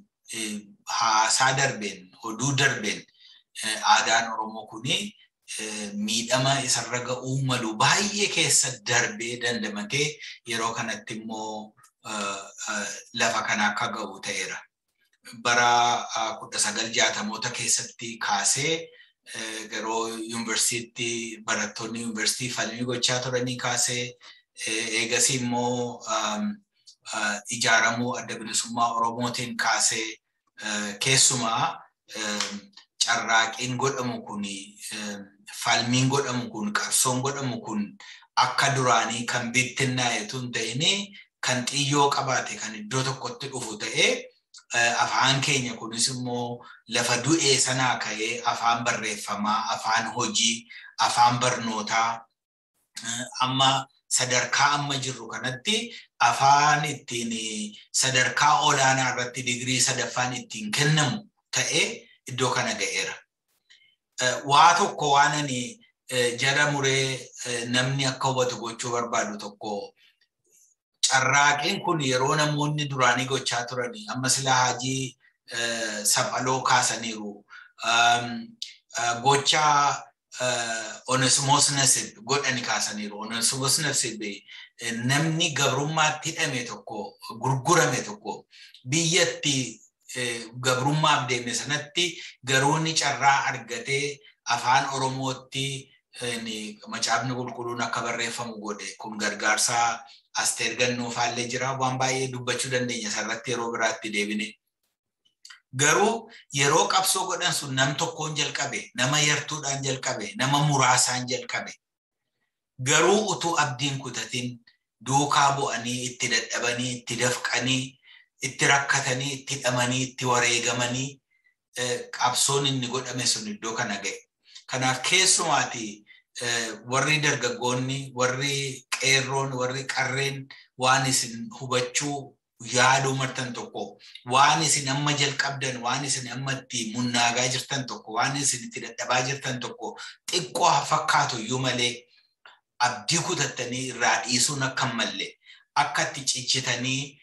Speaker 3: haasaa darbeen, oduu darbeen aadaan Oromoo kuni miidhama isarra ga'uu malu baay'ee keessa darbee dandamatee yeroo kanatti immoo lafa kana akka ga'u ta'eera. Bara 1960moota keessatti kaasee yeroo yuunivarsiitii barattoonni yuunivarsiitii falmii gochaa turanii kaasee eegasii immoo ijaaramuu adda bilisummaa Oromootiin kaasee keessumaa carraaqiin godhamu kun, falmiin godhamu kun, qabsoon godhamu kun akka duraanii kan bittinnaa'e tun ta'ini kan xiyyoo qabaate kan iddoo tokkotti dhufu ta'ee afaan keenya kunis immoo lafa du'ee sanaa ka'ee afaan barreeffamaa, afaan hojii, afaan barnootaa amma sadarkaa amma jirru kanatti afaan ittiin sadarkaa olaanaa irratti digirii sadaffaan ittiin kennamu ta'ee iddoo kana ga'eera. Waa tokko waan ani jala muree namni akka hubatu gochuu barbaadu tokko, carraaqiin kun yeroo namoonni duraanii gochaa turanii amma silaa Haajii Saphaloo kaasaniiru. Gocha Onesimoos Nasib godhani kaasaniiru. Onesimoos Nasib namni gabrummaatti hidhame tokko, gurgurame tokko, biyyatti gabrummaaf deeme sanatti garuu inni carraa argatee afaan Oromootti macaafni qulqulluun akka barreeffamu godhe kun gargaarsa Asteer Gannoo faallee jira. Waan baay'ee dubbachuu dandeenya isarratti yeroo biraatti deebine. Garuu yeroo qabsoo godhan sun nam tokkoon jalqabe, nama yartuudhaan jalqabe, nama muraasaan jalqabe. Garuu utuu abdiin kutatin duukaa bu'anii itti dadhabanii, itti dafqanii, itti rakkatanii, itti hidhamanii, itti wareegamanii qabsoon inni godhame sun iddoo kana ga'e. Kanaaf keessumaati warri dargaggoonni, warri qeerroon, warri qarreen waan isin hubachuu yaaduu martan tokko, waan isin amma jalqabdan, waan isin amma itti munnaagaa jirtan tokko, waan isin itti dadhabaa jirtan tokko xiqqoo fakkaatu iyyuu malee abdii kutattanii irraa dhiisuun akka hin malle, akka itti cichitanii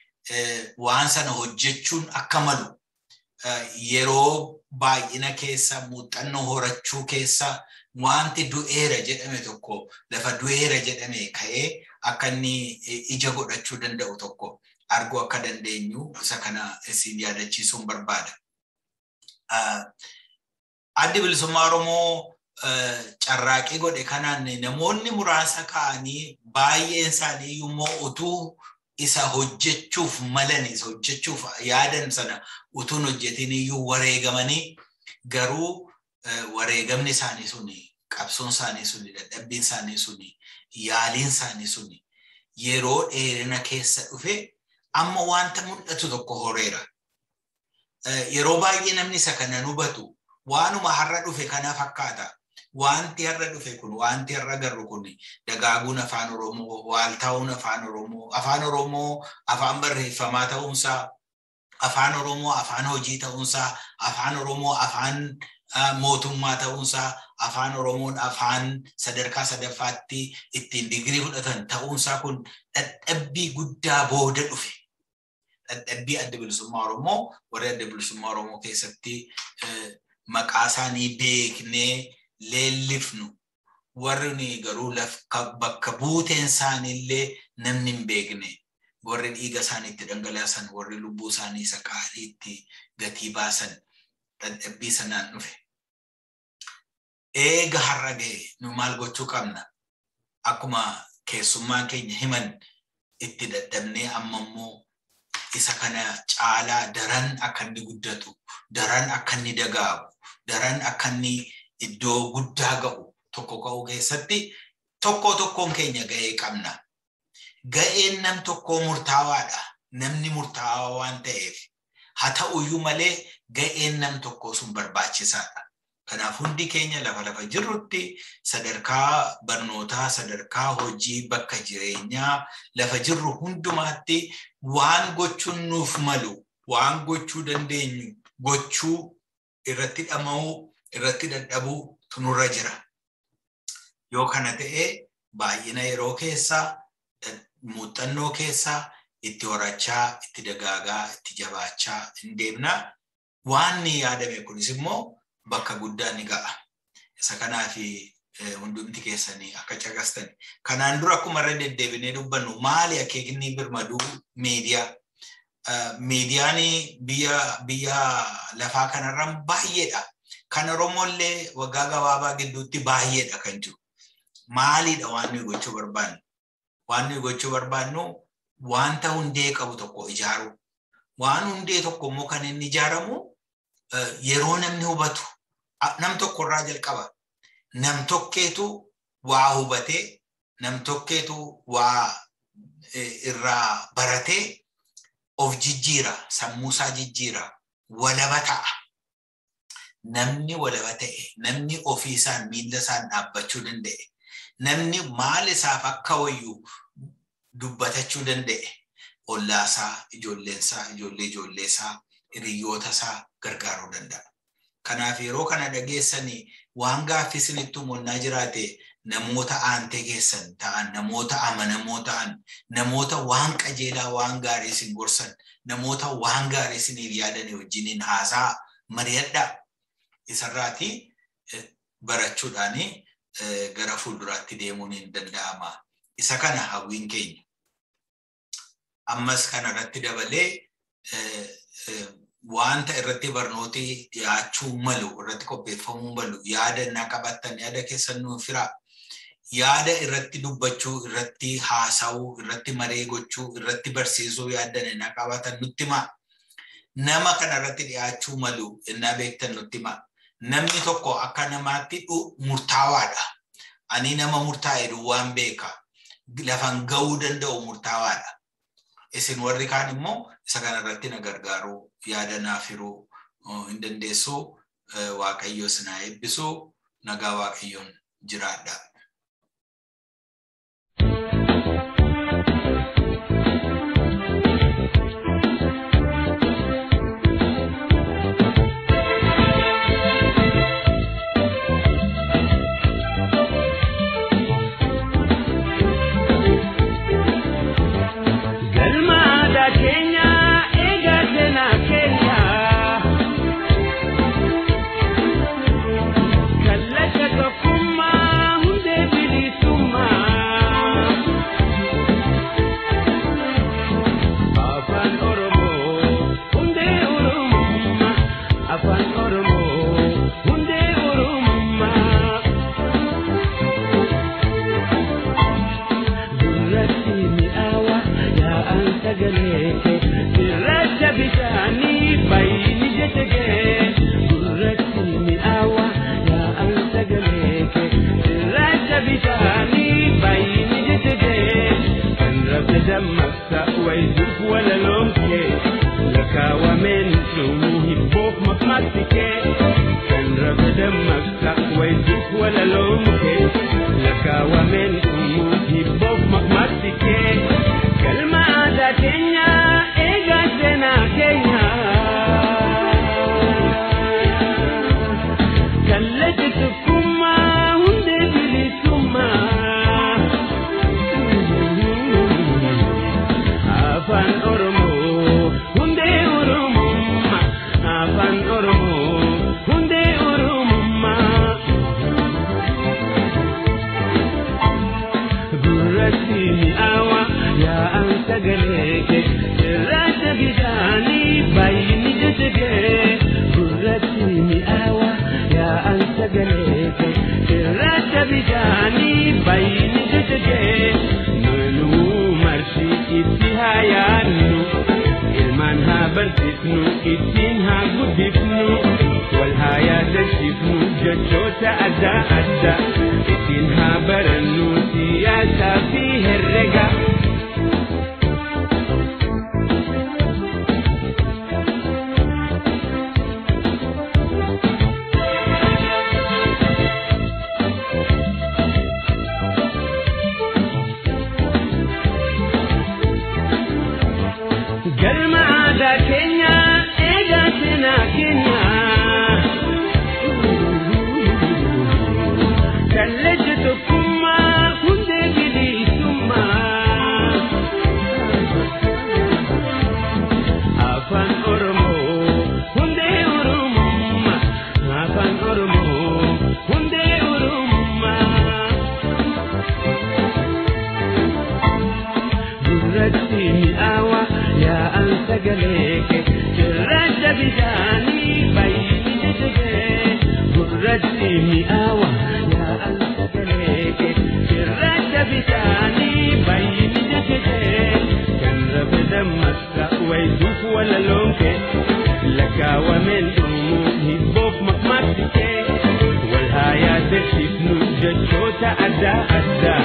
Speaker 3: waan sana hojjechuun akka malu, yeroo baay'ina keessa muuxannoo horachuu keessa wanti du'eera jedhame tokko lafa du'eera jedhame ka'ee akka inni ija godhachuu danda'u tokko arguu akka dandeenyu isa kana isin yaadachiisuun barbaada. Addi bilisummaa Oromoo carraaqii godhe kanaan namoonni muraasa ka'anii baay'een isaanii immoo utuu isa hojjechuuf malan, isa hojjechuuf yaadan sana utuu hin hojjetin iyyuu wareegamanii, garuu wareegamni isaanii suni, qabsoon isaanii suni, dadhabbiin isaanii suni, yaaliin isaanii suni yeroo dheerina keessa dhufe amma wanta mul'atu tokko horeera. Yeroo baay'ee namni isa kana hubatu waanuma har'a dhufe kana fakkaata. Wanti har'a dhufe kun, wanti har'a agarru kun, dagaaguun afaan Oromoo, waaltaa'uun afaan Oromoo, afaan Oromoo afaan barreeffamaa ta'uunsaa, afaan Oromoo afaan hojii ta'uunsaa, afaan Oromoo afaan mootummaa ta'uunsaa, afaan Oromoon afaan sadarkaa sadaffaatti ittiin digirii fudhatan ta'uunsaa kun dadhabbii guddaa booda dhufe. Dadhabbii Adda Bilisummaa Oromoo, warri Adda Bilisummaa Oromoo keessatti maqaa isaanii beeknee leellifnu, warri garuu bakka buuteen isaaniillee namni hin beekne, warri dhiiga isaanii itti dhangalaasan, warri lubbuu isaanii isa qaalii itti gatii baasan dadhabbii sanaan dhufe. Eega har'a ga'e nu maal gochuu qabna? Akkuma keessummaan keenya himan itti dadhabnee amma immoo isa kana caalaa daran akka inni guddatu, daran akka inni dagaagu, daran akka inni iddoo guddaa ga'u tokko ka'uu keessatti tokko tokkoon keenya ga'ee qabna. Ga'een nam tokkoo murtaawaadha. Namni murtaawaa waan ta'eef. Haa ta'uyyuu malee ga'een nam tokkoo sun barbaachisaadha. Kanaaf hundi keenya lafa lafa jirrutti sadarkaa barnootaa, sadarkaa hojii, bakka jireenyaa, lafa jirru hundumaatti waan gochuun nuuf malu, waan gochuu dandeenyu, gochuu irratti dhama'uu, irratti dadhabuu nurra jira. Yoo kana ta'e baay'ina yeroo keessaa, muuxannoo keessaa itti horachaa, itti dagaagaa, itti jabaachaa hin deemna. Waan ni yaadame kunis immoo bakka guddaa ni ga'a. Isa kanaaf hundumti keessanii akka caqastan. Kanaan dura akkuma irra deddeebinee dubbannu maali akeekni birmaduu miidiyaa? Miidiyaan biyya lafaa kanarra baay'eedha. Kan Oromoollee waggaa gabaabaa gidduutti baay'eedha kan jiru. Maaliidha waan nuyi gochuu barbaannu? Waan nuyi gochuu barbaannu wanta hundee qabu tokko ijaaruu. Waan hundee tokko immoo kan inni ijaaramu yeroo namni hubatu, nam tokkorraa jalqaba. Nam tokkeetu waa hubatee, nam tokkeetu waa irraa baratee of jijjiira, sammuusaa jijjiira, walaba ta'a. Namni walaba ta'e, namni ofiisaan miilla isaan dhaabbachuu danda'e, namni maal isaaf akka wayyu dubbatachuu danda'e, ollaasaa, ijoolleensaa, ijoollee ijoolleesaa, hiriyyootasaa gargaaruu danda'a. Kanaaf yeroo kana dhageessanii waan gaaffii isinitti uumannaa jiraate namoota aantee keessan ta'an, namoota amanamoo ta'an, namoota waan qajeelaa waan gaarii isin gorsan, namoota waan gaarii isiniif yaadanii wajjiniin haasaa mari'adhaa. Isarraati barachuudhaani gara fuulduraatti deemuun hin danda'ama. Isa kana hawwiin keenya. Ammas kanarratti dabalee wanta irratti barnooti dhiyaachuu malu, irratti qopheeffamuu malu, yaada naa qabattan, yaada keessan nuuf firaa. Yaada irratti dubbachuu, irratti haasa'uu, irratti maree gochuu, irratti barsiisuu yaaddan naa qabatan nutti himaa. Nama kanarratti dhiyaachuu malu innaa beektan nutti himaa. Namni tokko akka namaatti murtaawaadha. Ani nama murtaa'e duwwaan beeka. Lafan ga'uu danda'u murtaawaadha. Isin warri kaan immoo isa kanarratti na gargaaruu, yaada naaf hiruu hin dandeessu. Waaqayyo isin haa eebbisu. Nagaa Waaqayyoon jiraadha.
Speaker 1: Tokkummaa hundee bilisummaa. Afaan Oromoo hundee Oromummaa. Afaan Oromoo hundee Oromummaa. Gurratti mi'aawa yaa'an sagalee kee cirracha bishaanii baay'inni jecha kee. Gurratti mi'aawa yaa'an sagalee kee cirracha bishaanii baay'inni jecha kee. Noluu marti itti haa yaadnu ilmaan haa barsiifnu ittiin haa guddifnu wal haa yaadachiifnu jechoota adda addaa ittiin haa barannu siyaasaa fi herrega. Galma aadaa keenya eegaa seenaa keenya. Kallacha tokkummaa hundee bilisummaa. Afaan Oromoo hundee Oromummaa. Afaan Oromoo hundee Oromummaa. Gurratti mi'aawa yaa'an sagalee kee cirracha bishaanii baay'inni jecha kee. Gurratti mi'aawa yaa'an sagalee kee cirracha bishaanii baay'inni jecha kee. Kan rabe dammaqsa wayituuf walaloon kee lakkaawameen dhumuu hibboof maqmaaqsi kee. Wal haa yaadachiifnu jechoota adda addaa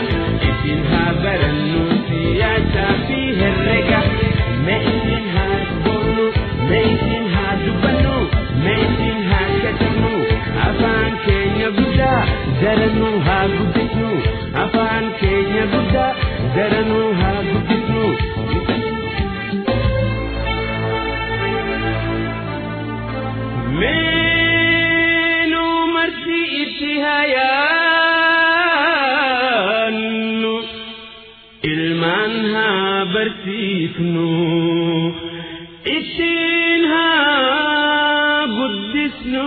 Speaker 1: ittiin haa barannu siyaasaa fi herrega. Mee ittiin haa boonnu, mee ittiin haa dubbannu, mee ittiin haa katabnu. Afaan keenya guddaa daranuu haa guddisnu. Afaan keenya guddaa daranuu haa guddisnu. Meenuu marti itti haa yaannu ilmaan haa barsiifnu ittiin haa guddisnu.